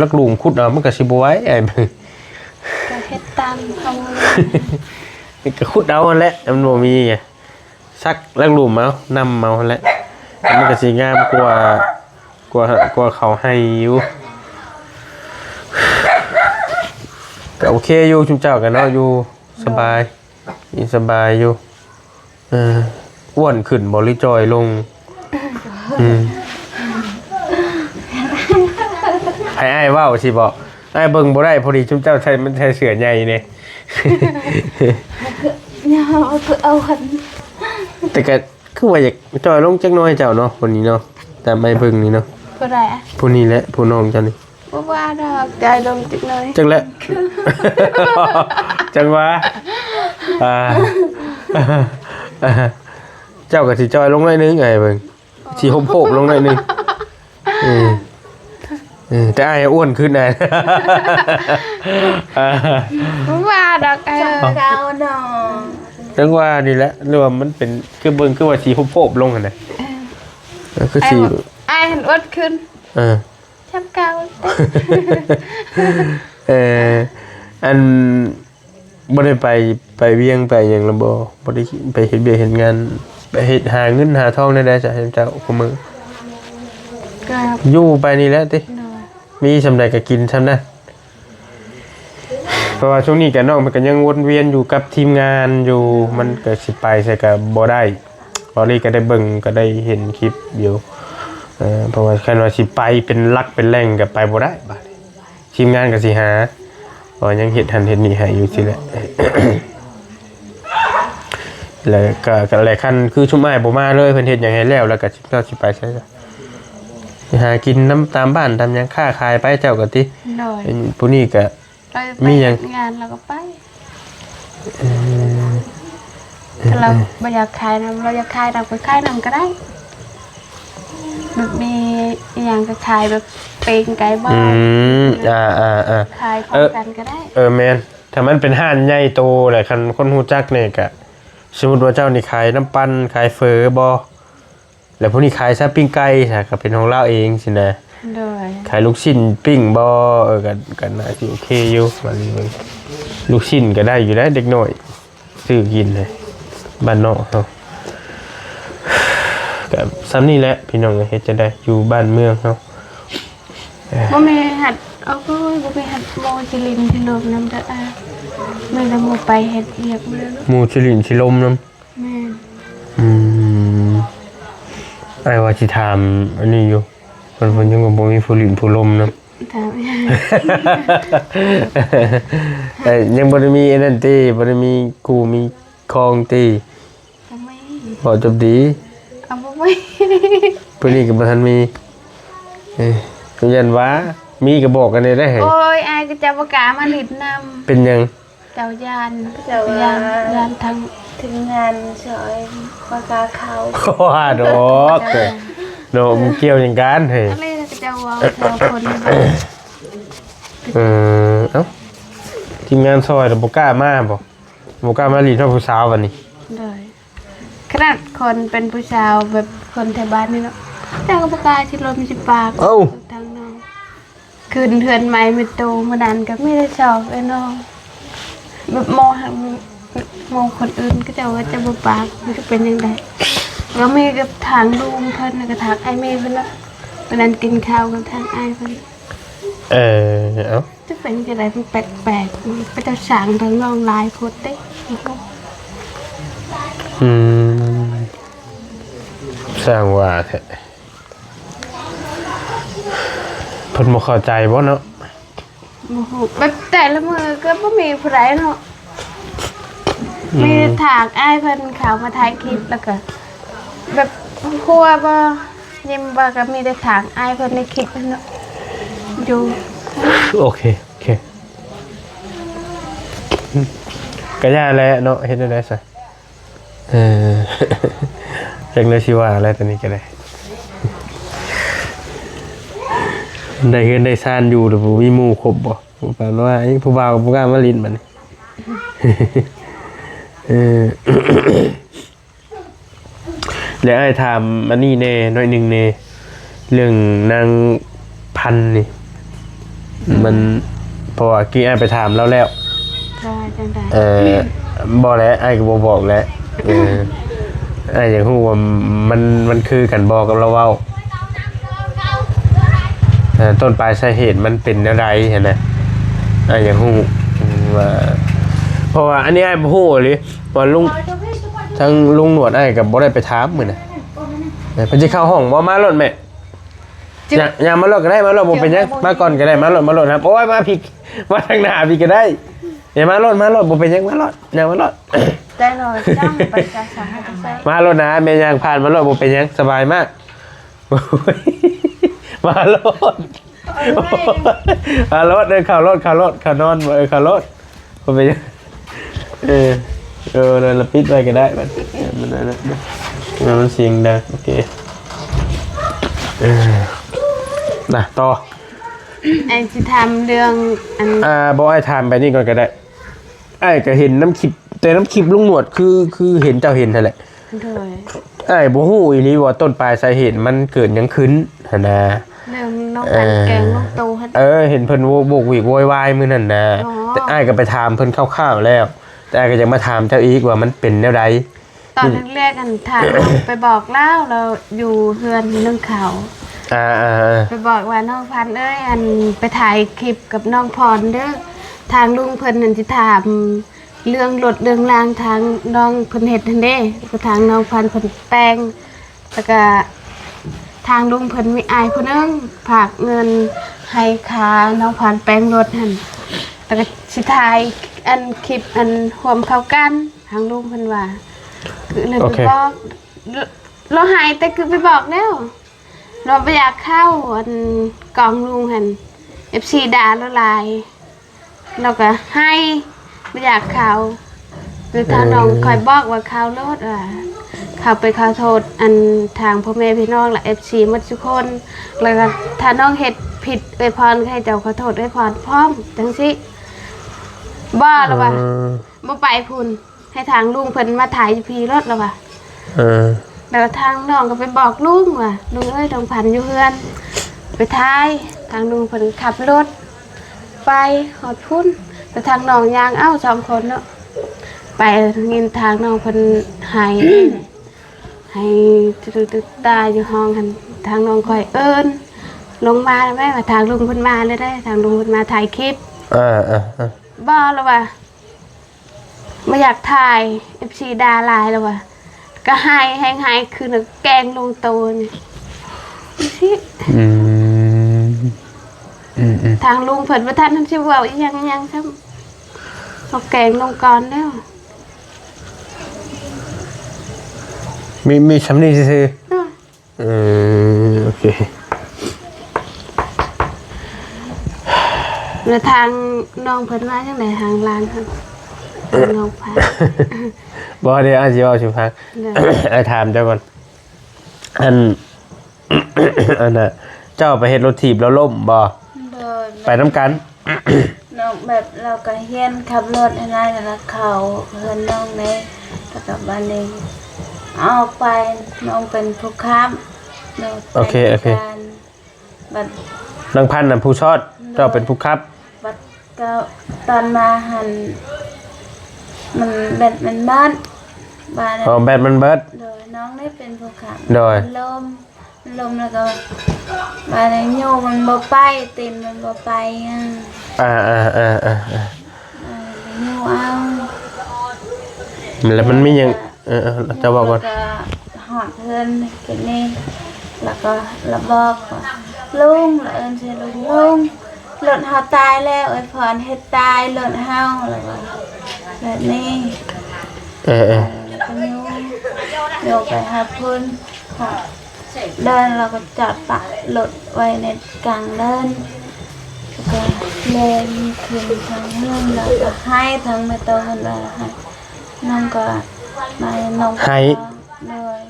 ລັກຫຼູມຂຸດເອົາ ມັນກໍຊິບໍ່ໄຫວ ອ້າຍເບິ່ງ ກໍເຮັດຕາມເຮົາ ກໍຂຸດເອົາຫັ້ນແຫຼະ ມັນບໍ່ມີ ສັກລັກຫຼູມເອົາ ນຳເອົາຫັ້ນແຫຼະ ມັນກໍຊິງາມກວ່າ ກວ່າ ກວ່າເຂົາໄຮ່ຢູ່ ກໍໂອເຄຢູ່ ຊຸມເຈົ້າກໍເນາະ ຢູ່ສະບາຍ ໂດຍ ຢູ່ສະບາຍຢູ່ ເອີ ອ້ວນຂຶ້ນບໍ່ ຫຼືຈ່ອຍລົງ? ອືມ ໃຫ້ອ້າຍເວົ້າຊິບໍ? ອ້າຍເບິ່ງບໍ່ໄດ້ ພໍດີຊຸມເຈົ້າໃສ່ ມັນໃສ່ເສື້ອໃຫຍ່ເດ້ ຍາວ ຄືເອົາອັນ ແຕ່ກະຄືວ່າຢາກຈ່ອຍລົງຈັກໜ້ອຍເຈົ້າເນາະ ຄົນນີ້ເນາະ ຕາມອ້າຍເບິ່ງນີ້ເນາະ ຜູ້ໃດອະ? ຜູ້ນີ້ແຫຼະ ຜູ້ນ້ອງເຈົ້ານີ້ ບໍ່ວ່າດອກ ຈ່ອຍລົງຈັກໜ້ອຍ ຈັກແຫຼະ ຈັ່ງວ່າ ອ່າ ເຈົ້າກໍຊິຈ່ອຍລົງໜ້ອຍໜຶ່ງ ອ້າຍເບິ່ງ ຊິໂຮບໆລົງໜ້ອຍໜຶ່ງ ເອີ ເອີ ແຕ່ອ້າຍອ້ວນຂຶ້ນ ອ້າຍ ບໍ່ວ່າດອກ ເອີ ເຈົ້າເນາະ ຈັ່ງວ່ານີ້ແຫຼະ ຫຼືວ່າມັນເປັນ ຄືເບິ່ງຄືວ່າຊິໂຮບໆລົງຫັ້ນນະ ເອີ ເອີ ຄືຊິ ອ້າຍ ອ້າຍຫັ້ນອ້ວນຂຶ້ນ ເອີ ສ່ຳເກົ່າ ເອີ ອັນ ບໍ່ໄດ້ໄປ ໄປວຽງໄປຫຍັງລະບໍ່? ບໍ່ໄດ້ໄປເຮັດວຽກເຮັດງານ ໄປເຮັດຫາເງິນຫາທອງແນວໃດຊະ ເຈົ້າ ຄູ່ມື້? ກໍ ຢູ່ໄປນີ້ແຫຼະຕິ? ໂດຍ ມີສ່ຳໃດກໍກິນສ່ຳນັ້ນ ເພາະວ່າຊ່ວງນີ້ກໍ ນ້ອງເພິ່ນກໍຍັງວົນວຽນຢູ່ກັບທີມງານຢູ່ ມັນກໍຊິໄປໃສກໍບໍ່ໄດ້ ເວົ້າລີກໍໄດ້ເບິ່ງ ກໍໄດ້ເຫັນຄລິບຢູ່ ເອີ ເພາະວ່າຄັນວ່າຊິໄປເປັນຫຼັກເປັນແຫຼ່ງກໍໄປບໍ່ໄດ້ບາດນີ້ ທີມງານກໍຊິຫາ ເພາະວ່າຍັງເຮັດຫັ້ນເຮັດນີ້ໃຫ້ຢູ່ຊີ້ແຫຼະ ແລ້ວກໍ ກໍ ແລ້ວຄັນຄືຊຸມອ້າຍບໍ່ມາເລີຍ ເພິ່ນເຮັດຫຍັງໃຫ້ແລ້ວ ແລ້ວກໍເຈົ້າຊິໄປໃສລະ? ໄປຫາກິນນຳຕາມບ້ານຕາມຫຍັງ ຄ້າຂາຍໄປເຈົ້າກໍຕິ? ໂດຍ ຜູ້ນີ້ກໍ ໄປ ໄປ ມີຫຍັງ ເຮັດງານແລ້ວກໍໄປ ເອີ ຖ້າລາວ ເອີ ບໍ່ຢາກຂາຍນຳ ລາວຢາກຂາຍນຳກໍຂາຍນຳກໍໄດ້ ແບບມີອີ່ຫຍັງກໍຂາຍ ແບບປີ້ງໄກ່ບໍ່ ອືມ ອ່າໆໆ ຂາຍພ້ອມກັນກໍໄດ້ ເອີ ເອີ ແມ່ນ ຖ້າມັນເປັນຮ້ານໃຫຍ່ໂຕແຫຼະ ຄັນຄົນຮູ້ຈັກນີ້ກະ ສົມມຸດວ່າເຈົ້ານີ້ຂາຍນ້ຳປັ່ນ ຂາຍເຝີບໍ່ ແລ້ວຜູ້ນີ້ຂາຍຊາປີ້ງໄກ່ ຊະ ກໍເປັນຂອງລາວເອງຊີ້ນະ ໂດຍ ຂາຍລູກຊີ້ນປີ້ງບໍ່ ເອີ ກໍ ກໍໜ້າຊິໂອເຄຢູ່ ບາດນີ້ເບິ່ງ ລູກຊີ້ນກໍໄດ້ຢູ່ໄດ໋ ເດັກນ້ອຍ ຊື້ກິນໃນບ້ານນອກເຮົາ ກໍສ່ຳນີ້ແຫຼະພີ່ນ້ອງເອີຍ ເຮັດຈັ່ງໃດຢູ່ບ້ານເມືອງເຮົາ ບໍ່ແມ່ນຮັດ ໂອ້ຍ ບໍ່ແມ່ນຮັດ ໝູ່ຊິຫຼິ້ນຊິລົມນຳເດີ ມີແຕ່ໝູ່ໄປເຮັດວຽກໝູ່ ໝູ່ຊິຫຼິ້ນຊິລົມນຳ ແມ່ນ ອືມ ອ້າຍວ່າຊິຖາມອັນນີ້ຢູ່ ເພິ່ນ ເພິ່ນຍັງວ່າບໍ່ມີຜູ້ຫຼິ້ນຜູ້ລົມນຳ ຖາມຫຍັງ? ເອີ ຍັງບໍ່ໄດ້ມີອັນນັ້ນຕິ ບໍ່ໄດ້ມີຄູ່ມີຄອງຕິ? ບໍ່ມີ. ເວົ້າຈົບດີ. ເອົາ ບໍ່ມີ. ຜູ້ນີ້ກໍບໍ່ທັນມີ. ເອີ ຢ້ານວ່າມີກໍບອກກັນແດ່ເດ້. ໂອ້ຍ ອ້າຍກໍຈະບໍ່ກ້າມາຫຼິ້ນນຳ. ເປັນຫຍັງ? ເຈົ້າຢ້ານ ເຈົ້າວ່າ ຢ້ານ ຢ້ານທາງທີມງານຊ່ອຍບໍ່ກ້າເຂົ້າ. ວ່າດອກເນາະ ມັນກ່ຽວຫຍັງກັນເຮີ້ຍ? ອັນນີ້ເຂົາເຈົ້າເວົ້າແຊວຄົນ. ເອີ ເອົ້າ ທີມງານຊ່ອຍລະບໍ່ກ້າມາບໍ? ບໍ່ກ້າມາຫຼິ້ນນຳຜູ້ສາວບັດນີ້? ໂດຍ ຂະໜາດຄົນເປັນຜູ້ສາວ ແບບຄົນແຖວບ້ານນີ້ເນາະ ເຈົ້າກໍບໍ່ກ້າຊິລົມຊິປາກ. ເອົ້າ ທາງນ້ອງ ຄືນເຮືອນໃໝ່ແມ່ໂຕ ມື້ນັ້ນກໍມີແຕ່ຊອກເອື້ອຍນ້ອງ ແບບໝໍ ໝໍຄົນອື່ນ ເຂົາເຈົ້າວ່າຈະບໍ່ປາກ ມັນຈະເປັນຈັ່ງໃດ? ກໍມີກັບທາງລຸງເພິ່ນ ແລ້ວກໍທາງອ້າຍເມເພິ່ນເນາະ ມື້ນັ້ນກິນເຂົ້າກັບທາງອ້າຍເພິ່ນ. ເອີ ເອົ້າ ຈະເປັນຈັ່ງໃດ? ມັນແປກໆ ເຂົາເຈົ້າສ້າງທາງນ້ອງຫຼາຍໂພດເດ້. ອືມ ຊ່າງວ່າແທ້. ເພິ່ນບໍ່ເຂົ້າໃຈບໍ່ເນາະ? ບໍ່ຮູ້ ແບບແຕ່ລະມື້ກໍບໍ່ມີຜູ້ໃດເນາະ ອືມ ມີແຕ່ຖາກອ້າຍເພິ່ນເຂົ້າມາຖ່າຍຄລິບ ແລ້ວກໍແບບຫົວບໍ່ ຍິ້ມບໍ່ ກໍມີແຕ່ຖາກອ້າຍເພິ່ນໃນຄລິບເນາະ ຢູ່. ໂອເຄ ໂອເຄ ກໍຢ່າແຫຼະເນາະ ເຮັດແນວໃດຊະ? ເອີ ຈັກແນວຊິວ່າແລ້ວ ຕອນນີ້ກໍໄດ້ ໄດ້ເຮືອນໄດ້ຊານຢູ່ ແລ້ວບໍ່ມີໝູ່ຄົບບໍ່? ປານວ່າຜູ້ບ່າວກໍບໍ່ກ້າມາຫຼິ້ນບັດນີ້. ເອີ ແລ້ວອ້າຍຖາມອັນນີ້ແດ່ ໜ້ອຍໜຶ່ງແດ່ ເລື່ອງນາງພັນນີ້ ອືມ ມັນ ເພາະວ່າກີ້ອ້າຍໄປຖາມລາວແລ້ວ ວ່າຈັ່ງໃດ? ເອີ ບໍ່ແຫຼະ ອ້າຍກໍບໍ່ບອກແຫຼະ. ເອີ ອ້າຍຢາກຮູ້ວ່າມັນ ມັນຄືກັນບໍ່ກັບລາວເວົ້າ? ເອີ ຕົ້ນປາຍສາເຫດມັນເປັນແນວໃດຫັ້ນນະ? ອ້າຍຢາກຮູ້ວ່າ ເພາະວ່າອັນນີ້ອ້າຍບໍ່ຮູ້ອີ່ຫຼີ ວ່າລຸງ ທາງລຸງໜວດອ້າຍກໍບໍ່ໄດ້ໄປຖາມມື້ນະ. ເອີ ເພິ່ນຊິເຂົ້າຫ້ອງບໍ່? ມາໂລດແມ່. ຢ່າ ຢ່າມາໂລດກໍໄດ້ ມາໂລດບໍ່ເປັນຫຍັງ ມາກ່ອນກໍໄດ້ ມາໂລດ ມາໂລດນະ. ໂອ້ຍ ມາພີ້ ມາທາງໜ້າພີ້ກໍໄດ້. ຢ່າມາໂລດ ມາໂລດ ບໍ່ເປັນຫຍັງ ມາໂລດ ຍ່າງມາໂລດ. ໄດ້ເນາະ ຈ້າງໄປຊະ ສາຫາກະຊາຍ ມາໂລດນະ ແມ່ຍ່າງຜ່ານ ມາໂລດ ບໍ່ເປັນຫຍັງ ສະບາຍມາກ. ໂອ້ຍ ມາໂລດ ມາໂລດ ເອີ ເຂົ້າໂລດ ເຂົ້າໂລດ ເຂົ້ານອນ ເອີ ເຂົ້າໂລດ ບໍ່ເປັນຫຍັງ. ເອີ ເອີ ລະປິດໄວ້ກໍໄດ້ບັດ ມັນອັນນັ້ນ ມັນສຽງດັງ. ໂອເຄ ເອີ ນະ ຕໍ່ ອ້າຍຊິຖາມເລື່ອງອັນ ອ່າ ບໍ່ ອ້າຍຖາມໄປນີ້ກ່ອນກໍໄດ້. ອ້າຍກໍເຫັນນຳຄລິບ ແຕ່ນຳຄລິບລຸງໜວດ ຄື ຄືເຫັນເຈົ້າເຫັນຫັ້ນແຫຼະ. ໂດຍ ອ້າຍບໍ່ຮູ້ອີ່ຫຼີວ່າຕົ້ນປາຍສາເຫດມັນເກີດຫຍັງຂຶ້ນຫັ້ນນະ. ເລື່ອງນ້ອງ ເອີ ພັນແກງນ້ອງໂຕຫັ້ນ. ເອີ ເຫັນເພິ່ນໂວກ ໂວກເວກໂວຍວາຍມື້ນັ້ນນະ. ອໍ ແຕ່ອ້າຍກໍໄປຖາມເພິ່ນຄ່າວໆແລ້ວ ແຕ່ອ້າຍກໍຢາກມາຖາມເຈົ້າອີກວ່າມັນເປັນແນວໃດ? ຕອນແລກໆ ອັນ ຖ້ານ້ອງໄປບອກລາວ ລາວຢູ່ເຮືອນໜຶ່ງເຂົາ ອ່າໆໆ ໄປບອກວ່າ ນ້ອງພັນເອີຍ ອັນ ໄປຖ່າຍຄລິບກັບນ້ອງພອນເດີ ທາງລຸງເພິ່ນນັ້ນຊິຖາມ ເລື່ອງລົດເລື່ອງລາງ ທາງນ້ອງເພິ່ນເຮັດຫັ້ນເດ້ ແລ້ວກໍທາງນ້ອງພັນເພິ່ນແຕ່ງ ແລ້ວກໍທາງລຸງເພິ່ນມີອ້າຍຜູ້ໜຶ່ງຝາກເງິນໃຫ້ຄ່ານ້ອງພັນແປງລົດຫັ້ນ ແລ້ວກໍຊິຖ່າຍອັນຄລິບອັນຮ່ວມເຂົ້າກັນ ທາງລຸງເພິ່ນວ່າ ຄືເລີຍໄປບອກ ລາວໃຫ້ ແຕ່ຄືໄປບອກແລ້ວ ລາວບໍ່ຢາກເຂົ້າ ອັນກອງລຸງຫັ້ນ ເອັຟຊີດ່າລາວຫຼາຍ ລາວກໍໃຫ້ ບໍ່ຢາກເຂົ້າ ຄືທາງນ້ອງຂ້ອຍບອກວ່າເຂົ້າໂລດວ່າ ເຂົ້າໄປຂໍໂທດ ອັນ ທາງພໍ່ແມ່ພີ່ນ້ອງ ແລະ ເອັຟຊີໝົດທຸກຄົນ ແລ້ວກໍຖ້ານ້ອງເຮັດຜິດເອື້ອຍພອນ ກໍໃຫ້ເຈົ້າຂໍໂທດເອື້ອຍພອນພ້ອມ ຈັ່ງຊີ້ ບໍ່ ລາວວ່າ ບໍ່ໄປພຸ້ນ ໃຫ້ທາງລຸງເພິ່ນມາຖ່າຍຢູ່ພີ້ໂລດ ລາວວ່າ ເອີ ແລ້ວທາງນ້ອງກໍໄປບອກລຸງວ່າ ລຸງເອີຍ ນ້ອງພັນຢູ່ເຮືອນ ໄປຖ່າຍ ທາງລຸງເພິ່ນຂັບລົດໄປຮອດພຸ້ນ ແລ້ວທາງນ້ອງຍ່າງເອົາສອງຄົນເນາະ ໄປຍິນທາງນ້ອງເພິ່ນໄຫ້ ໄຫ້ຕຶກໆຕາຢູ່ຫ້ອງຫັ້ນ ທາງນ້ອງຂ້ອຍເອີ້ນລົງມາແມ່ ວ່າທາງລຸງເພິ່ນມາແລ້ວເດ້ ທາງລຸງເພິ່ນມາຖ່າຍຄລິບ ເອີໆໆ ບໍ່ ລາວວ່າ ບໍ່ຢາກຖ່າຍ ເອັຟຊີດ່າຫຼາຍ ລາວວ່າ ກໍໄຫ້ແຮງໄຫ້ຄືແກງລົງໂຕນີ້ ອືມ ອືມໆ ທາງລຸງເພິ່ນບໍ່ທັນຊິເວົ້າອີ່ຫຍັງອີ່ຫຍັງຊ້ຳ ເຂົາແກງລົງກ່ອນແລ້ວ. ມີ ມີຊ່ຳນີ້ຊື່ໆ. ເອີ ເອີ ໂອເຄ. ແລ້ວທາງນ້ອງເພິ່ນວ່າຈັ່ງໃດ ທາງຫຼານຫັ້ນ ທາງນ້ອງພາ? ບໍ່ ດຽວອ້າຍຊິເວົ້າສູ່ຟັງ. ໂດຍ ອ້າຍຖາມເຈົ້າກ່ອນ ອັນ ອັນນ່າ ເຈົ້າໄປເຮັດລົດຖີບແລ້ວລົ້ມບໍ່? ໂດຍ ໄປນຳກັນ. ນ້ອງແບບ ລາວກໍຮຽນຂັບລົດຫັ້ນນະ ແລ້ວເຂົ້າເຮືອນນ້ອງເດ້ ແລ້ວກໍບາດນີ້ອອກໄປ ນ້ອງເປັນຜູ້ຂັບ. ໂດຍ ໂອເຄ ໂອເຄ. ບັດ ນາງພັນນະຜູ້ຊ້ອນ ໂດຍ ເຈົ້າເປັນຜູ້ຂັບ. ບັດກໍຕອນມາຫັ້ນ ມັນແບັດມັນເບິດ ບາດ ອໍ ແບັດມັນເບິດ. ໂດຍ ນ້ອງໄດ້ເປັນຜູ້ຂັບ. ໂດຍ ລົມ ລົມແລ້ວກໍບາດນີ້ໂຍມັນບໍ່ໄປ ຕີນມັນບໍ່ໄປ. ອ່າ ອ່າ ອ່າ ອ່າ ອ່າ ອ່າ ໂຍເອົາ ແລ້ວມັນມີຫຍັງ? ເອີ ເອີ ເຈົ້າເວົ້າກ່ອນ. ແລ້ວກໍຮອດເຮືອນກິນນີ້ ແລ້ວກໍລະບອກວ່າ ລຸງ ລະເອີ້ນຊື່ລຸງ ລຸງ ລົດເຮົາຕາຍແລ້ວ ເອື້ອຍພອນເຮັດຕາຍລົດເຮົາ ລະວ່າແບບນີ້. ເອີ ເອີ ເອີ ແລ້ວກໍໂຍ ໂຍໄປຫາພຸ້ນ ເດີ່ນ ລາວກໍຈອດປະລົດໄວ້ໃນກາງເດີ່ນ ແລ້ວກໍແລ່ນຂຶ້ນທາງເຮືອນ ລາວກໍໄຫ້ທາງແມ່ໂຕເພິ່ນວ່າໄຫ້ ນ້ອງກໍມາ ນ້ອງ ໄຫ້ ໂດຍ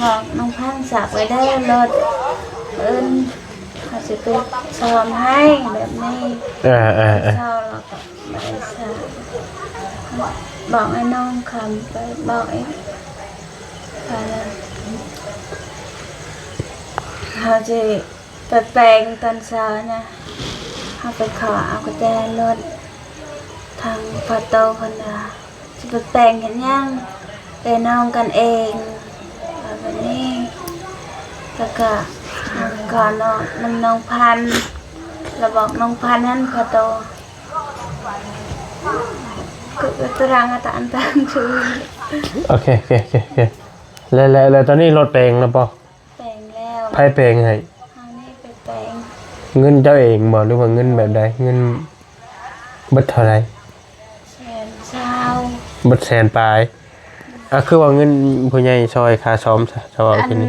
ບອກນ້ອງພັນສາກໄວ້ເດີລົດ ເອີ້ນເຂົາຊິໄປສ້ອມໃຫ້ແບບນີ້. ເອີ ເອີ ເອີ ເຊົາແລ້ວກໍບໍ່ໄດ້ສາກ ບອກໃຫ້ນ້ອງຄຳໄປບອກອີກ ເຮົາຊິໄປແປງຕອນເຊົ້ານະ ເຮົາໄປຂໍເອົາກະແຈລົດ ທາງພໍ່ໂຕເພິ່ນວ່າ ຊິໄປແປງເຮັດຫຍັງ ແຕ່ນ້ອງກັນເອງ ວ່າແບບນີ້ ແລ້ວກະ ກໍນ້ອງ ນຳນ້ອງພັນ ລະບອກນ້ອງພັນຫັ້ນ ພໍ່ໂຕ ກໍຕະລາງອາຕາອັນຕາງຊູ. ໂອເຄ ໂອເຄ ໂອເຄ ໂອເຄ. ແລ້ວ ແລ້ວ ແລ້ວຕອນນີ້ລົດແປງແລ້ວບໍ່? ແປງແລ້ວ. ໃຜແປງໃຫ້? ເຮົານີ້ໄປແປງ. ເງິນເຈົ້າເອງບໍ່ ຫຼືວ່າເງິນແບບໃດ? ເງິນເບິດເທົ່າໃດ? ແສນຊາວ. ເບິດແສນປາຍ. ອ່າ ຄືວ່າເງິນຜູ້ໃຫຍ່ຊ່ອຍຄ່າສ້ອມຊະ ເຈົ້າວ່າ ອັນ ຄືນີ້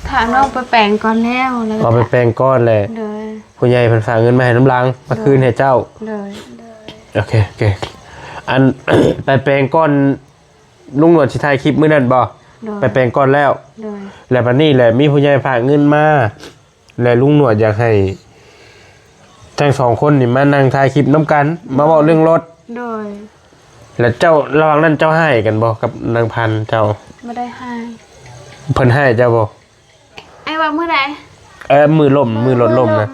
ຖ້ານ້ອງໄປແປງກ່ອນແລ້ວ ແລ້ວ ເອົາໄປແປງກ່ອນແຫຼະ. ໂດຍ. ຜູ້ໃຫຍ່ເພິ່ນຝາກເງິນມາໃຫ້ນຳຫຼັງ ມາຄືນໃຫ້ເຈົ້າ. ໂດຍ. ໂດຍ. ໂອເຄ ໂອເຄ. ອັນ ໄປແປງກ່ອນ ລຸງໜວດຊິຖ່າຍຄລິບມື້ນັ້ນບໍ່? ໂດຍ. ໄປແປງກ່ອນແລ້ວ. ໂດຍ. ແລ້ວບັດນີ້ແຫຼະ ມີຜູ້ໃຫຍ່ຝາກເງິນມາ ແລະ ລຸງໜວດຢາກໃຫ້ທັງສອງຄົນນີ້ມານັ່ງຖ່າຍຄລິບນຳກັນ ມາເວົ້າເລື່ອງລົດ. ໂດຍ. ແລ້ວເຈົ້າ ລະຫວ່າງນັ້ນເຈົ້າຮ້າຍກັນບໍ່ກັບນາງພັນເຈົ້າ? ບໍ່ໄດ້ຮ້າຍ. ເພິ່ນຮ້າຍເຈົ້າບໍ່? ອ້າຍວ່າມື້ໃດ? ເອີ ມື້ລົ້ມ ມື້ລົດລົ້ມນະ.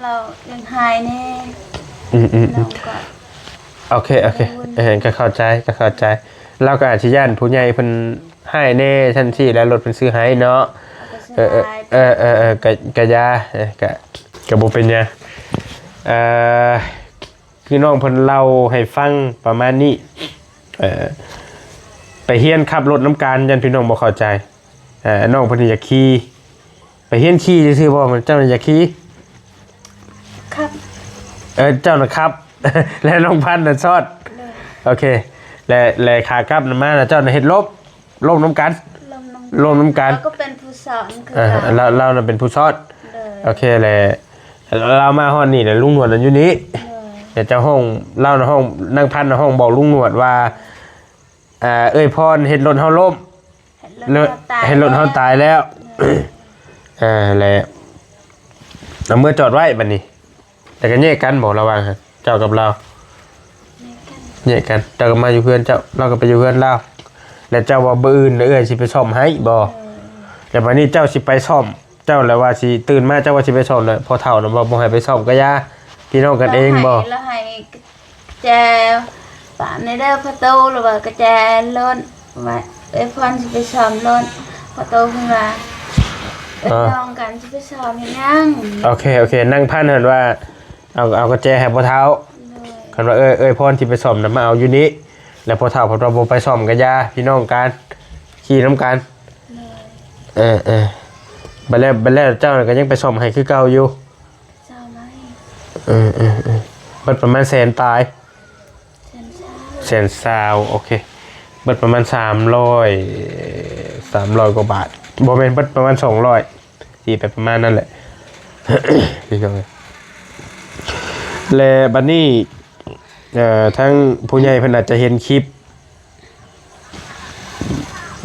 ລາວຍັງຫາຍແດ່. ອືມໆໆ. ໂອເຄ ໂອເຄ. ເອີ ກໍເຂົ້າໃຈ ກໍເຂົ້າໃຈ. ລາວກໍອາດຊິຢ້ານຜູ້ໃຫຍ່ເພິ່ນຮ້າຍແດ່ຊັ້ນຊີ້ແຫຼະ ລົດເພິ່ນຊື້ໃຫ້ເນາະ. ເອີ ເອີ ເອີ ກໍ ກໍຢ່າ ເອີ ກໍ ກໍບໍ່ເປັນຫຍັງ. ເອີ ຄືນ້ອງເພິ່ນເລົ່າໃຫ້ຟັງປະມານນີ້. ເອີ ໄປຮຽນຂັບລົດນຳກັນ ຢ້ານພີ່ນ້ອງບໍ່ເຂົ້າໃຈ. ເອີ ນ້ອງເພິ່ນຢາກຂີ່ ໄປຮຽນຂີ່ຊື່ໆບໍ່? ເຈົ້ານະຢາກຂີ່? ຂັບ. ເອີ ເຈົ້ານະຂັບ ແລະ ນ້ອງພັນນະຊ້ອນ. ໂດຍ. ໂອເຄ. ແລະ ແລະ ຂາກັບນະມານະ ເຈົ້ານະເຮັດລົບ ລົບນຳກັນ ລົບນຳກັນ ລາວກໍເປັນຜູ້ສອນຄືກັນ. ເອີ ລາວ ລາວນະເປັນຜູ້ສອນ. ໂດຍ. ໂອເຄ ແລະ ລາວມາຮອດນີ້ ແລະ ລຸງໜວດນະຢູ່ນີ້. ໂດຍ. ແລະ ເຈົ້າຮ້ອງ ລາວນະຮ້ອງ ນາງພັນນະຮ້ອງບອກລຸງໜວດວ່າ ອ່າ ເອື້ອຍພອນເຮັດລົດເຮົາລົ້ມ ເຮັດລົດເຮົາຕາຍ ເຮັດລົດເຮົາຕາຍແລ້ວ. ໂດຍ. ເອີ ແລະ ເອົາເມືອຈອດໄວ້ບັດນີ້ ແລ້ວກໍແຍກກັນບໍ່ ລະຫວ່າງເຈົ້າກັບລາວ? ແຍກກັນ ແຍກກັນ. ເຈົ້າກໍມາຢູ່ເຮືອນເຈົ້າ ລາວກໍໄປຢູ່ເຮືອນລາວ. ແລ້ວເຈົ້າວ່າມື້ອື່ນເອື້ອຍຊິໄປສ້ອມໃຫ້ບໍ່? ໂດຍ. ແລ້ວບັດນີ້ເຈົ້າຊິໄປສ້ອມ ເຈົ້າລະວ່າຊິ ຕື່ນມາເຈົ້າວ່າຊິໄປສ້ອມ ແລ້ວພໍ່ເຖົ້ານະວ່າບໍ່ໃຫ້ໄປສ້ອມກໍຢ່າ ພີ່ນ້ອງກັນເອງບໍ່? ລາວໃຫ້ ລາວໃຫ້ ແຈປານໃນເດີປະຕູ ຫຼືວ່າກະແຈລົດ ວ່າເອື້ອຍພອນຊິໄປສ້ອມລົດ ພໍ່ໂຕເພິ່ນວ່າ ເອີ ເອີ້ນນ້ອງກັນຊິໄປສ້ອມເຮັດຫຍັງ? ໂອເຄ ໂອເຄ. ນາງພັນຫັ້ນວ່າ ເອົາ ເອົາກະແຈໃຫ້ພໍ່ເຖົ້າ. ໂດຍ. ຄັນວ່າເອື້ອຍ ເອື້ອຍພອນຊິໄປສ້ອມນະ ມາເອົາຢູ່ນີ້ ແລ້ວພໍ່ເຖົ້າເພິ່ນວ່າບໍ່ໄປສ້ອມກະຢ່າ ພີ່ນ້ອງກັນ ຂີ່ນຳກັນ. ໂດຍ. ເອີ ເອີ. ບັດແລ້ວ ບັດແລ້ວເຈົ້ານະກໍຍັງໄປສ້ອມໃຫ້ຄືເກົ່າຢູ່? ເຈົ້າມາໃຫ້ ເອີໆໆ ເບິດປະມານແສນປາຍ ແສນຊາວ ໂອເຄ ເບິດປະມານສາມຮ້ອຍ ສາມຮ້ອຍກວ່າບາດ ບໍ່ແມ່ນ ເບິດປະມານສອງຮ້ອຍ ຕີໄປປະມານນັ້ນແຫຼະ ພີ່ນ້ອງເອີຍ. ແລະ ບັດນີ້ ເອີ ທາງຜູ້ໃຫຍ່ເພິ່ນອາດຈະເຫັນຄລິບ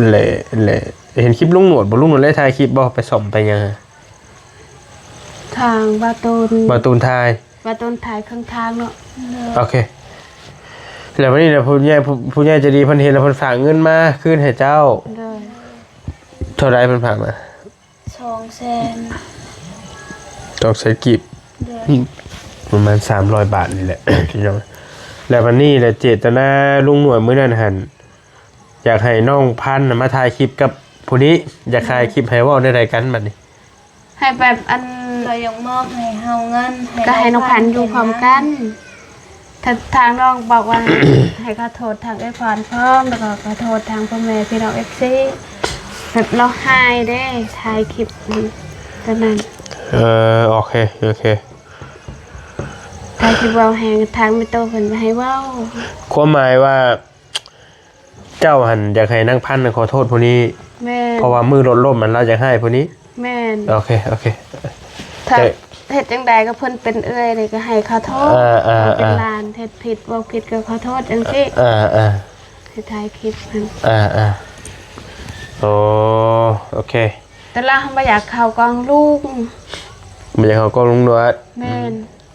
ແລະ ແລະ ເຫັນຄລິບລຸງໜວດບໍ່? ລຸງໜວດໄດ້ຖ່າຍຄລິບບໍ່? ໄປສ້ອມໄປຫຍັງ? ທາງບ່າວຕູນ ບ່າວຕູນຖ່າຍ ບ່າວຕູນຖ່າຍເຄິ່ງທາງເນາະ. ໂອເຄ ແລ້ວບັດນີ້ນະ ຜູ້ໃຫຍ່ ຜູ້ ຜູ້ໃຫຍ່ໃຈດີເພິ່ນເຫັນແລ້ວ ເພິ່ນຝາກເງິນມາຄືນໃຫ້ເຈົ້າ. ໂດຍ ເທົ່າໃດເພິ່ນຝາກມາ? ສອງແສນ ສອງແສນກີບ ໂດຍ ປະມານສາມຮ້ອຍບາດນີ້ແຫຼະ ພີ່ນ້ອງ. ແລ້ວບັດນີ້ແຫຼະ ເຈດຕະນາລຸງໜວດມື້ນັ້ນຫັ້ນ ຢາກໃຫ້ນ້ອງພັນນະມາຖ່າຍຄລິບກັບຜູ້ນີ້ ຢາກຖ່າຍຄລິບໃຫ້ເວົ້າແນວໃດກັນບັດນີ້? ໃຫ້ແບບອັນ ເຂົາຢາກມອບໃຫ້ເຮົາເງິນ ໃຫ້ ກໍໃຫ້ນ້ອງພັນຢູ່ພ້ອມກັນ. ທາງ ທາງນ້ອງບອກວ່າ ໃຫ້ ໃຫ້ຂໍໂທດທາງເອື້ອຍພອນພ້ອມ ແລ້ວກໍຂໍໂທດທາງພໍ່ແມ່ພີ່ນ້ອງເອັຟຊີ ແບບລາວຮ້າຍເດ້ ຖ່າຍຄລິບຕອນນັ້ນ. ເອີ ໂອເຄ ໂອເຄ ຖ່າຍຄລິບເວົ້າໃຫ້ທາງແມ່ຕູ້ເພິ່ນໃຫ້ເວົ້າ. ຄວາມໝາຍວ່າ ເຈົ້າຫັ້ນຢາກໃຫ້ນາງພັນນະຂໍໂທດຜູ້ນີ້. ແມ່ນ ເພາະວ່າມື້ລົດລົ້ມຫັ້ນລາວຢາກຮ້າຍຜູ້ນີ້. ແມ່ນ ໂອເຄ ໂອເຄ ຖ້າເຮັດຈັ່ງໃດກໍເພິ່ນເປັນເອື້ອຍນີ້ກໍໃຫ້ຂໍໂທດ. ເອີໆໆ ເປັນຫຼານເຮັດຜິດເວົ້າຜິດກໍຂໍໂທດຈັ່ງຊີ້. ເອີໆ ໃຫ້ຖ່າຍຄລິບຫັ້ນ. ເອີໆ ໂອ້ ໂອເຄ ແຕ່ລາວບໍ່ຢາກເຂົ້າກ້ອງລຸງ ບໍ່ຢາກເຂົ້າກ້ອງລຸງໜວດ. ແມ່ນ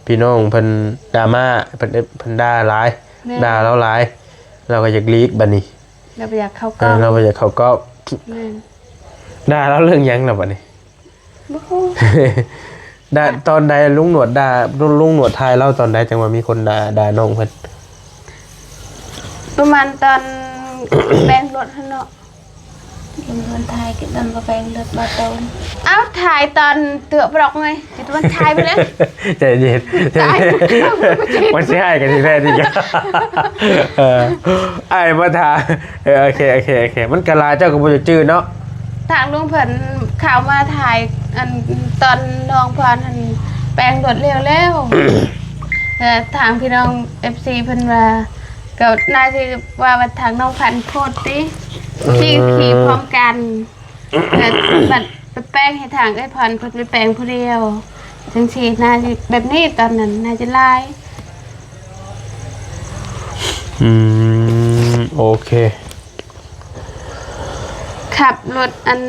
ພີ່ນ້ອງເພິ່ນດຣາມາ ເພິ່ນ ເພິ່ນດ່າຫຼາຍ. ແມ່ນ ດ່າລາວຫຼາຍ ລາວກໍຢາກຫຼີກບັດນີ້. ລາວບໍ່ຢາກເຂົ້າກ້ອງ ເອີ ລາວບໍ່ຢາກເຂົ້າກ້ອງ. ແມ່ນ ດ່າລາວເລື່ອງຫຍັງລະບັດນີ້? ບໍ່ຮູ້ ດ່າ ຕອນໃດລຸງໜວດດ່າ ລຸງ ລຸງໜວດຖ່າຍລາວຕອນໃດ ຈັ່ງວ່າມີຄົນດ່າ ດ່ານ້ອງເພິ່ນ? ປະມານຕອນແປງລົດຫັ້ນເນາະ. ເຫັນເພິ່ນຖ່າຍກັບດຳກະແຟງເລີດບໍ່ໂຕນ. ເອົ້າ ຖ່າຍຕອນເຕືອບລັອກໄງ ຊິມັນຖ່າຍໄປເລີຍ. ໃຈເຢັນ ມັນຊິຮ້າຍກັນທີ່ແທ້ຈິງ. ເອີ ອ້າຍມາຖ່າຍ. ເອີ ໂອເຄ ໂອເຄ ໂອເຄ ມັນກະຫຼາຍ ເຈົ້າກໍບໍ່ຈັກຈື່ເນາະ. ທາງລຸງເພິ່ນເຂົ້າມາຖ່າຍ ອັນ ຕອນນ້ອງພອນຫັ້ນແປງລົດແລ້ວໆ ແລ້ວທາງພີ່ນ້ອງເອັຟຊີເພິ່ນວ່າ ກໍໜ້າຊິວ່າ ວ່າທາງນ້ອງພັນໂພດຕິ ເອີ ຂີ່ ຂີ່ພ້ອມກັນ ແລ້ວບັດໄປແປງໃຫ້ທາງເອື້ອຍພອນ ເພິ່ນໄປແປງຜູ້ດຽວ ຈັ່ງຊີ້ ໜ້າຊິແບບນີ້ ຕອນນັ້ນໜ້າຈະຫຼາຍ. ອືມ ໂອເຄ. ຂັບລົດອັນ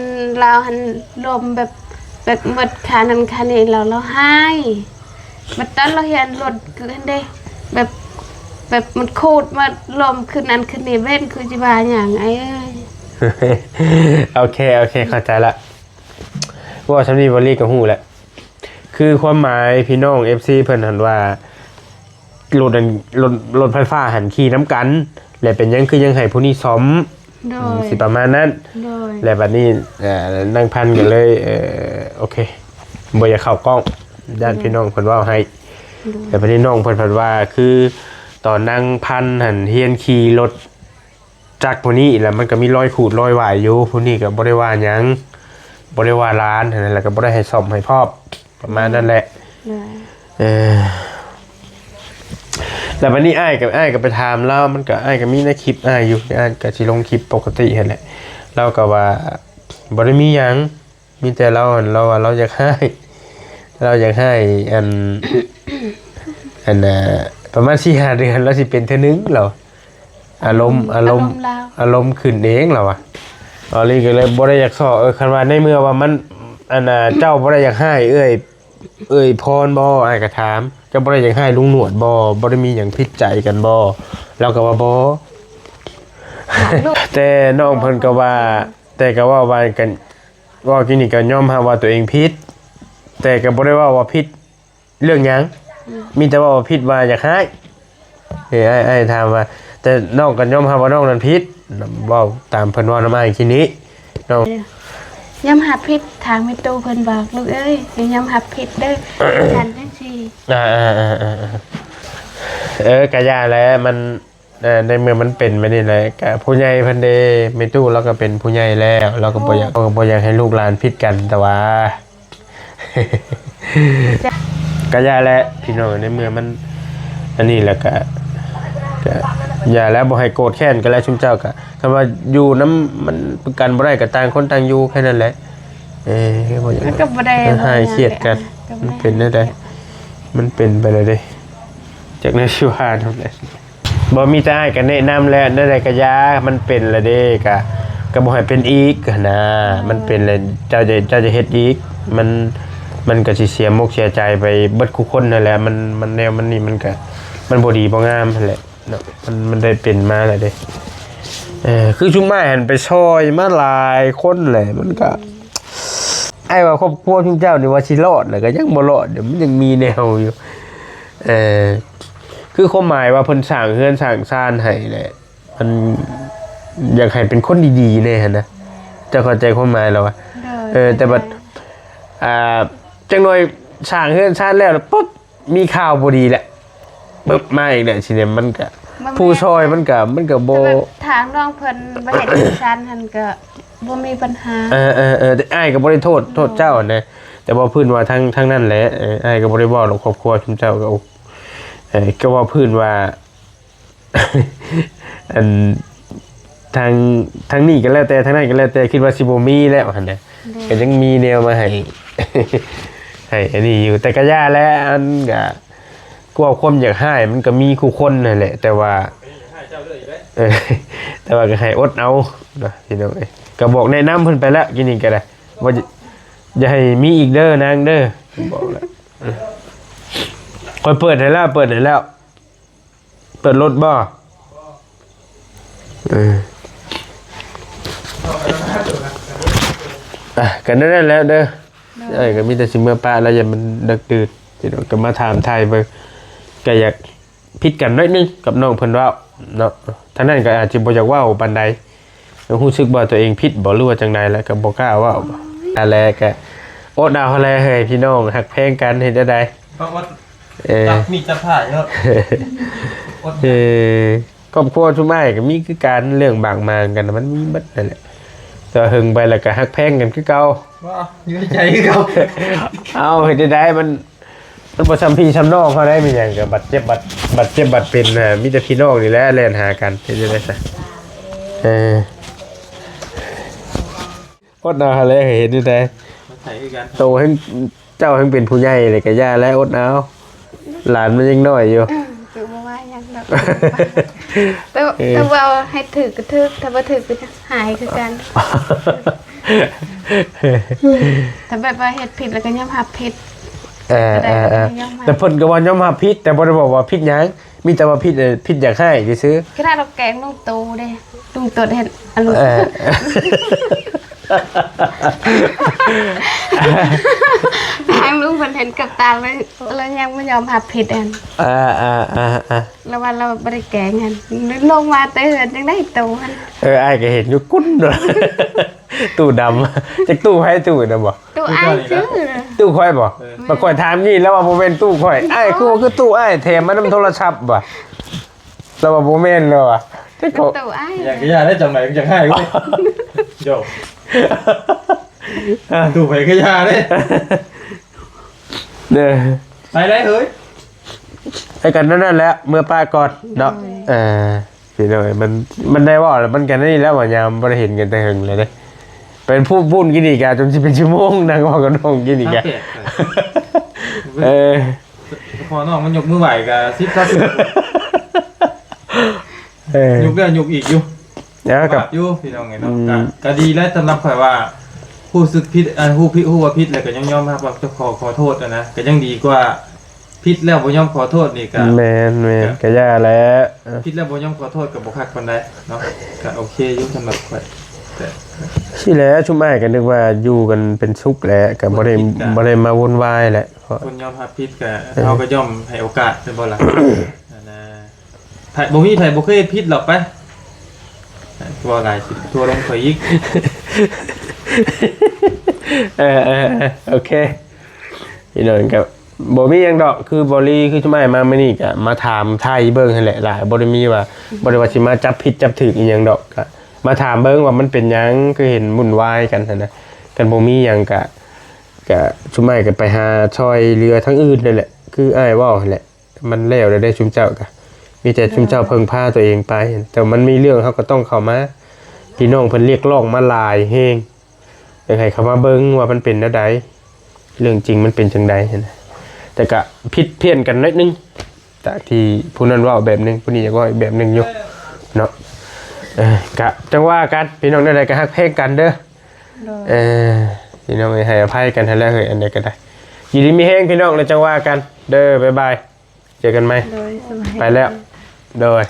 ລາວຫັ້ນ ລົມແບບ ແບບໝົດຄ່ານັ້ນຄ່ານີ້ ລາວ ລາວຮ້າຍ. ບັດຕອນລາວຮຽນລົດຄືຫັ້ນເດ້ ແບບ ແບບມັນຂູດມາລົມຂຶ້ນນັ້ນຂຶ້ນນີ້ ເວັນຄືຊິວ່າຫຍັງອ້າຍເອີຍ. ໂອເຄ ໂອເຄ ເຂົ້າໃຈລະ. ເວົ້າຊ່ຳນີ້ ເວົ້າລີກໍຮູ້ແຫຼະ ຄືຄວາມໝາຍພີ່ນ້ອງເອັຟຊີເພິ່ນຫັ້ນວ່າ ລົດອັນ ລົດ ລົດໄຟຟ້າຫັ້ນຂີ່ນຳກັນ ແລະ ເປັນຫຍັງຄືຍັງໃຫ້ຜູ້ນີ້ສ້ອມ? ໂດຍ ອືມ ຊິປະມານນັ້ນ. ໂດຍ ແລະ ບັດນີ້ ເອີ ນາງພັນກໍເລີຍ ເອີ ໂອເຄ ບໍ່ຢາກເຂົ້າກ້ອງ ຢ້ານ ໂດຍ ພີ່ນ້ອງເພິ່ນເວົ້າໃຫ້. ໂດຍ ແລະ ບັດນີ້ນ້ອງເພິ່ນພັດວ່າ ຄືຕອນນາງພັນຫັ້ນຮຽນຂີ່ລົດ ຈັກຜູ້ນີ້ ແລ້ວມັນກໍມີລອຍຂູດລອຍຫວາຍຢູ່ ຜູ້ນີ້ກໍບໍ່ໄດ້ວ່າຫຍັງ ບໍ່ໄດ້ວ່າຫຼານຫັ້ນນະ ແລ້ວກໍບໍ່ໄດ້ໃຫ້ສ້ອມໃຫ້ພ້ອມ ປະມານນັ້ນແຫຼະ. ໂດຍ ເອີ ແລ້ວບັດນີ້ອ້າຍກໍ ອ້າຍກໍໄປຖາມລາວ ມັນກໍ ອ້າຍກໍມີໃນຄລິບອ້າຍຢູ່ ອ້າຍກໍຊິລົງຄລິບປົກກະຕິຫັ້ນແຫຼະ ລາວກໍວ່າບໍ່ໄດ້ມີຫຍັງ. ມີແຕ່ລາວ ລາວວ່າລາວຢາກຮ້າຍ ລາວຢາກຮ້າຍ ອັນ ອັນ ປະມານສີ່ຫ້າເດືອນລາວຊິເປັນເທື່ອໜຶ່ງ ລາວ ອາລົມ ອາລົມ ອາລົມລາວ ອາລົມຂຶ້ນເອງ ລາວວ່າ. ອາລີກໍເລີຍບໍ່ໄດ້ຢາກຊອກ ເອີ ຄັນວ່າໃນເມື່ອວ່າມັນ ອັນ ເຈົ້າບໍ່ໄດ້ຢາກຮ້າຍເອື້ອຍ ເອື້ອຍພອນບໍ? ອ້າຍກໍຖາມ ເຈົ້າບໍ່ໄດ້ຢາກຮ້າຍລຸງໜວດບໍ? ບໍ່ໄດ້ມີຫຍັງຜິດໃຈກັນບໍ? ລາວກໍວ່າບໍ່. ແຕ່ນ້ອງເພິ່ນກໍວ່າ ແຕ່ກໍເວົ້າວ່າກັນ ເວົ້າກິນນີ້ກໍຍອມຮັບວ່າຕົວເອງຜິດ ແຕ່ກໍບໍ່ໄດ້ເວົ້າວ່າຜິດເລື່ອງຫຍັງ ອືມ ມີແຕ່ເວົ້າວ່າຜິດວ່າຢາກຮ້າຍ. ເອີ ອ້າຍ ອ້າຍຖາມວ່າ ແຕ່ນ້ອງກໍຍອມຮັບວ່ານ້ອງນັ້ນຜິດ ເວົ້າຕາມເພິ່ນເວົ້ານຳອ້າຍກິນນີ້ ນ້ອງຍອມຮັບຜິດ. ທາງແມ່ຕູ້ເພິ່ນບອກ ລູກເອີຍ ຢ່າຍອມຮັບຜິດເດີ ຈັ່ງຊັ້ນຈັ່ງຊີ້. ອ່າໆໆໆ ເອີ ກະຢ່າແຫຼະ ມັນ ເອີ ໃນເມື່ອມັນເປັນແບບນີ້ແຫຼະ ກະຜູ້ໃຫຍ່ເພິ່ນເດ້ ແມ່ຕູ້ລາວກໍເປັນຜູ້ໃຫຍ່ແລ້ວ ລາວກໍບໍ່ຢາກ ເອີ ລາວກໍບໍ່ຢາກໃຫ້ລູກຫຼານຜິດກັນ ແຕ່ວ່າ ກະຢ່າແຫຼະພີ່ນ້ອງ ໃນເມື່ອມັນອັນນີ້ແລ້ວກະ ກະຢ່າແລ້ວ ບໍ່ໃຫ້ໂກດແຄ້ນກັນແລ້ວ ຊຸມເຈົ້າກະ ຄັນວ່າຢູ່ນຳ ມັນກັນບໍ່ໄດ້ກະຕ່າງຄົນຕ່າງຢູ່ແຄ່ນັ້ນແຫຼະ. ເອີ ບໍ່ຢາກ ມັນກໍບໍ່ໄດ້ ໃຫ້ຄຽດກັນ ກໍບໍ່ໄດ້ ມັນເປັນແນວໃດ ມັນເປັນໄປແລ້ວເດ້ ຈັກແນວຊິວ່ານຳແຫຼະ. ບໍ່ ມີແຕ່ອ້າຍກໍແນະນຳແຫຼະ ແນວໃດກໍຢ່າ ມັນເປັນແລ້ວເດ້ ກະ ກໍບໍ່ໃຫ້ເປັນອີກຫັ້ນນາ. ມັນເປັນແລ້ວ ເຈົ້າຈະ ເຈົ້າຈະເຮັດອີກ ມັນ ມັນກໍຊິເສຍມົກເສຍໃຈໄປເບິດຄູ່ຄົນຫັ້ນແຫຼະ. ມັນ ມັນແນວມັນນີ້ ມັນກໍ ມັນບໍ່ດີບໍ່ງາມຫັ້ນແຫຼະເນາະ. ມັນ ມັນໄດ້ເປັນມາແລ້ວເດ້. ເອີ ຄືຊຸມອ້າຍຫັ້ນໄປຊ່ອຍມາຫຼາຍຄົນແຫຼະ ມັນກໍ ອ້າຍວ່າຄອບຄົວຊຸມເຈົ້ານີ້ວ່າຊິລອດ ແລ້ວກໍຍັງບໍ່ລອດຢູ່ ມັນຍັງມີແນວຢູ່. ເອີ ຄືຄວາມໝາຍວ່າເພິ່ນສ້າງເຮືອນສ້າງຊານໃຫ້ແຫຼະ ມັນຢາກໃຫ້ເປັນຄົນດີໆແດ່ຫັ້ນນະ ເຈົ້າເຂົ້າໃຈຄວາມໝາຍລາວວ່າ? ໂດຍ ເອີ ແຕ່ບັດ ເຂົ້າໃຈ ອ່າ ຈັກໜ່ອຍສ້າງເຮືອນຊານແລ້ວ ປຶບ ມີຂ່າວບໍ່ດີແຫຼະ ປຶບ ມາອີກແຫຼະ. ຊິແນວມັນກະ ມັນ ຜູ້ຊ່ອຍມັນກະ ມັນກະບໍ່ ແຕ່ວ່າທາງນ້ອງເພິ່ນບໍ່ເຮັດຈັງຊັ້ນຫັ້ນກະ ບໍ່ມີບັນຫາ. ເອີໆໆ ແຕ່ອ້າຍກໍບໍ່ໄດ້ໂທດ ໂທດເຈົ້າຫັ້ນນະ ແຕ່ເວົ້າພື້ນວ່າທາງ ທາງນັ້ນແຫຼະ. ເອີ ອ້າຍກໍບໍ່ໄດ້ເວົ້າດອກ ຄອບຄົວຊຸມເຈົ້າກໍ ເອີ ກໍເວົ້າພື້ນວ່າ ອັນ ທາງ ທາງນີ້ກໍແລ້ວແຕ່ ທາງນັ້ນກໍແລ້ວແຕ່ ຄິດວ່າຊິບໍ່ມີແລ້ວຫັ້ນນະ. ໂດຍ ກໍຍັງມີແນວມາໃຫ້ ໃຫ້ອັນນີ້ຢູ່ ແຕ່ກໍຢ່າແຫຼະ ອັນ ກໍ ຄວາມຢາກຮ້າຍມັນກໍມີຄູ່ຄົນຫັ້ນແຫຼະ ແຕ່ວ່າ ເອີ ແຕ່ວ່າກໍໃຫ້ອົດເອົາເນາະ ພີ່ນ້ອງເອີຍ. ກໍບອກແນະນຳເພິ່ນໄປແລ້ວ ກີ້ນີ້ກໍໄດ້ ວ່າ ຢ່າໃຫ້ມີອີກເດີນາງເດີ ບອກແລ້ວ. ເອີ ຂ້ອຍເປີດໃຫ້ແລ້ວ ເປີດໃຫ້ແລ້ວ ເປີດລົດບໍ່? ເອີ ອ່ະ ກໍນັ້ນແຫຼະເດີ. ໂດຍ ເອີ ກໍມີແຕ່ຊິເມືອປະແລ້ວ ຢ້ານມັນເດິກດື່ນ ພີ່ນ້ອງ ກໍມາຖາມໄຖ່ເບິ່ງ ກໍຢາກຜິດກັນໜ້ອຍໜຶ່ງກັບນ້ອງເພິ່ນເວົ້າເນາະ. ທາງນັ້ນກໍອາດຈະບໍ່ຢາກເວົ້າປານໃດ ຮູ້ສຶກວ່າຕົວເອງຜິດບໍ່ ຫຼືວ່າຈັ່ງໃດ ແລ້ວກໍບໍ່ກ້າເວົ້າ. ອັນແລກກໍອົດເອົາຫັ້ນແຫຼະເຮີ້ຍ ພີ່ນ້ອງຮັກແພງກັນ ເຮັດແນວໃດ? ເອີ ຈັບມີດຈັບພ້າຍເນາະ. ອົດ ເອີ ຄອບຄົວຊຸມອ້າຍກໍມີຄືກັນ ເລື່ອງບາດໝາງກັນມັນມີໝົດນັ້ນແຫຼະ ແຕ່ວ່າເຫິງໄປແລ້ວກໍຮັກແພງກັນຄືເກົ່າ. ບໍ່ ຢູ່ໃນໃຈຄືເກົ່າ. ເອົ້າ ເຮັດຈັ່ງໃດ ມັນ ມັນບໍ່ຊ່ຳພີ່ຊ່ຳນ້ອງເຮົາໄດ໋ ມີຫຍັງກໍບາດເຈັບບາດ ບາດເຈັບບາດເປັນນະ ມີແຕ່ພີ່ນ້ອງນີ້ແຫຼະແລ່ນຫາກັນ ເຮັດຈັ່ງໃດຊະ. ເອີ ອົດເອົາຫັ້ນແຫຼະ ເຮັດຈັ່ງໃດ ມາໄຖຄືກັນ ໂຕແຮ່ງ ເຈົ້າແຮ່ງເປັນຜູ້ໃຫຍ່ແລ້ວກໍຢ່າແລ້ວ ອົດເອົາ ຫຼານມັນຍັງນ້ອຍຢູ່. ເອີ ກໍບໍ່ວ່າຫຍັງດອກ ແຕ່ ເອີ ແຕ່ເວົ້າໃຫ້ຖືກກໍຖືກ ຖ້າບໍ່ຖືກກໍຫາຍຄືກັນ ຖ້າແບບວ່າເຮັດຜິດແລ້ວກໍຍອມຮັບຜິດ. ເອີ ກໍໄດ້ ເອີ ກໍຍອມຮັບ ແຕ່ເພິ່ນກໍວ່າຍອມຮັບຜິດ ແຕ່ບໍ່ໄດ້ບອກວ່າຜິດຫຍັງ ມີແຕ່ວ່າຜິດ ເອີ ຜິດຢາກຮ້າຍຊື່ໆ. ຂະໜາດເຮົາແກລ້ງລຸງໂຕເດ້ ລຸງໂຕເຫັນ ອາ ລຸງ ເອີ ທາງລຸງເພິ່ນເຫັນກັບຕາເລີຍ ລາວຍັງບໍ່ຍອມຮັບຜິດຫັ້ນ. ອ່າໆໆໆ ລາວວ່າລາວບໍ່ໄດ້ແກລ້ງຫັ້ນ ລົງມາແຕ່ເຮືອນຈັ່ງໄດ້ໂຕຫັ້ນ. ເອີ ອ້າຍກໍເຫັນຢູ່ກຸ້ນ ຕູ້ດຳ ຈັກຕູ້ໃຜຕູ້ນະບໍ່? ຕູ້ອ້າຍຊື່ ຕູ້ຂ້ອຍບໍ່? ເອີ ມາຂ້ອຍຖາມນີ້ ລາວວ່າບໍ່ແມ່ນຕູ້ຂ້ອຍ ອ້າຍຄືວ່າຄືຕູ້ອ້າຍ ແຖມມານຳໂທລະສັບວ່າ ລາວວ່າບໍ່ແມ່ນ ລາວວ່າ ຕູ້ອ້າຍ ຢ່າ ຢ່າໄດ້ຈັ່ງໃດ ມັນຈັ່ງຮ້າຍເວີຍ ໂຢ ຕູ້ໃຜກໍຢ່າເດ້ ເດີ ໄປໄດ້ເຮີ້ຍ ໄປກັນນັ້ນແຫຼະ ເມືອປະກ່ອນເນາະ. ໂດຍ ເອີ ພີ່ນ້ອງ ມັນ ມັນໄດ້ເວົ້າແລ້ວ ມັນກໍນີ້ແລ້ວວ່າ ຍາມບໍ່ໄດ້ເຫັນກັນແຕ່ເຫິງແລ້ວເດ້ ເປັນຜູ້ພຸ້ນກິນອີກກະ ຈົນຊິເປັນຊົ່ວໂມງ ນັ່ງເວົ້າກັບນ້ອງກິນອີກກະ ແປກ ເອີ ພໍນ້ອງມັນຍົກມືໄຫວ້ກະສິບ ຊາວ ເອີ ຍົກແລ້ວຍົກອີກຢູ່ ເອີ ກັບ ບາບຢູ່ ພີ່ນ້ອງເອີຍເນາະ ແມ່ນ ກະ ກະດີແລ້ວ ສຳລັບຂ້ອຍວ່າ ຮູ້ສຶກຜິດ ເອີ ຮູ້ຜິດ ຮູ້ວ່າຜິດແລ້ວກໍຍັງຍອມຮັບວ່າຈະຂໍ ຂໍໂທດຫັ້ນນະ ກໍຍັງດີກວ່າ ຜິດແລ້ວບໍ່ຍອມຂໍໂທດນີ້ກະ ແມ່ນໆ ກະ ກະຢ່າແຫຼະ ເອີ ຜິດແລ້ວບໍ່ຍອມຂໍໂທດກໍບໍ່ຄັກປານໃດເນາະ ກະໂອເຄຢູ່ສຳລັບຂ້ອຍ ແຕ່ ຊີ້ແຫຼະ ຊຸມອ້າຍກໍນຶກວ່າຢູ່ກັນເປັນສຸກແຫຼະ ກໍບໍ່ໄດ້ ບໍ່ໄດ້ມາວຸ່ນວາຍແຫຼະ ຄົນຍອມຮັບຜິດກໍ ເອີ ເຮົາກໍຍ່ອມໃຫ້ໂອກາດແມ່ນບໍ່ລະ ອັນນ່າ ໃຜ ບໍ່ມີໃຜບໍ່ເຄີຍເຮັດຜິດດອກໄປ ເວົ້າຫຼາຍຊິທົວລົງຂ້ອຍອີກ ເອີໆໆ ໂອເຄ ພີ່ນ້ອງກໍບໍ່ມີຫຍັງດອກ ຄືບໍລີ ຄືຊຸມອ້າຍມາມື້ນີ້ກໍມາຖາມໄຖ່ເບິ່ງຫັ້ນແຫຼະ ຫຼາຍ ບໍ່ໄດ້ມີວ່າ ບໍ່ໄດ້ວ່າຊິມາຈັບຜິດຈັບຖືກອີ່ຫຍັງດອກ ກໍມາຖາມເບິ່ງວ່າມັນເປັນຫຍັງ ຄືເຫັນວຸ່ນວາຍກັນຫັ້ນນະ ຄັນບໍ່ມີຫຍັງກໍ ກະຊຸມອ້າຍກໍໄປຫາຊ່ອຍເຫຼືອທາງອື່ນນັ້ນແຫຼະ ຄືອ້າຍເວົ້າຫັ້ນແຫຼະ ມັນແລ້ວແລ້ວເດ້ຊຸມເຈົ້າກະ ມີແຕ່ຊຸມເຈົ້າເພິ່ງພາຕົວເອງໄປ ແຕ່ມັນມີເລື່ອງເຮົາກໍຕ້ອງເຂົ້າມາ ພີ່ນ້ອງເພິ່ນຮຽກຮ້ອງມາຫຼາຍແຮງ ຢາກໃຫ້ເຂົ້າມາເບິ່ງວ່າມັນເປັນແນວໃດ ເລື່ອງຈິງມັນເປັນຈັ່ງໃດຫັ້ນນະ ແຕ່ກະຜິດພຽນກັນໜ້ອຍໜຶ່ງ ຈາກທີ່ຜູ້ນັ້ນເວົ້າແບບໜຶ່ງ ຜູ້ນີ້ຢາກເວົ້າອີກແບບໜຶ່ງຢູ່ເນາະ ເອີ ກະຈັ່ງວ່າກັນ ພີ່ນ້ອງແນວໃດກໍຮັກແພງກັນເດີ ໂດຍ ເອີ ພີ່ນ້ອງເອີຍ ໃຫ້ອະໄພກັນຫັ້ນແຫຼະເຮີ້ຍ ອັນໃດກໍໄດ້ ຢູ່ດີມີແຮງພີ່ນ້ອງ ແລ້ວຈັ່ງວ່າກັນເດີ ບາຍບາຍ ເຈີກັນໃໝ່ ໂດຍ ສະບາຍ ໄປແລ້ວ ໂດຍ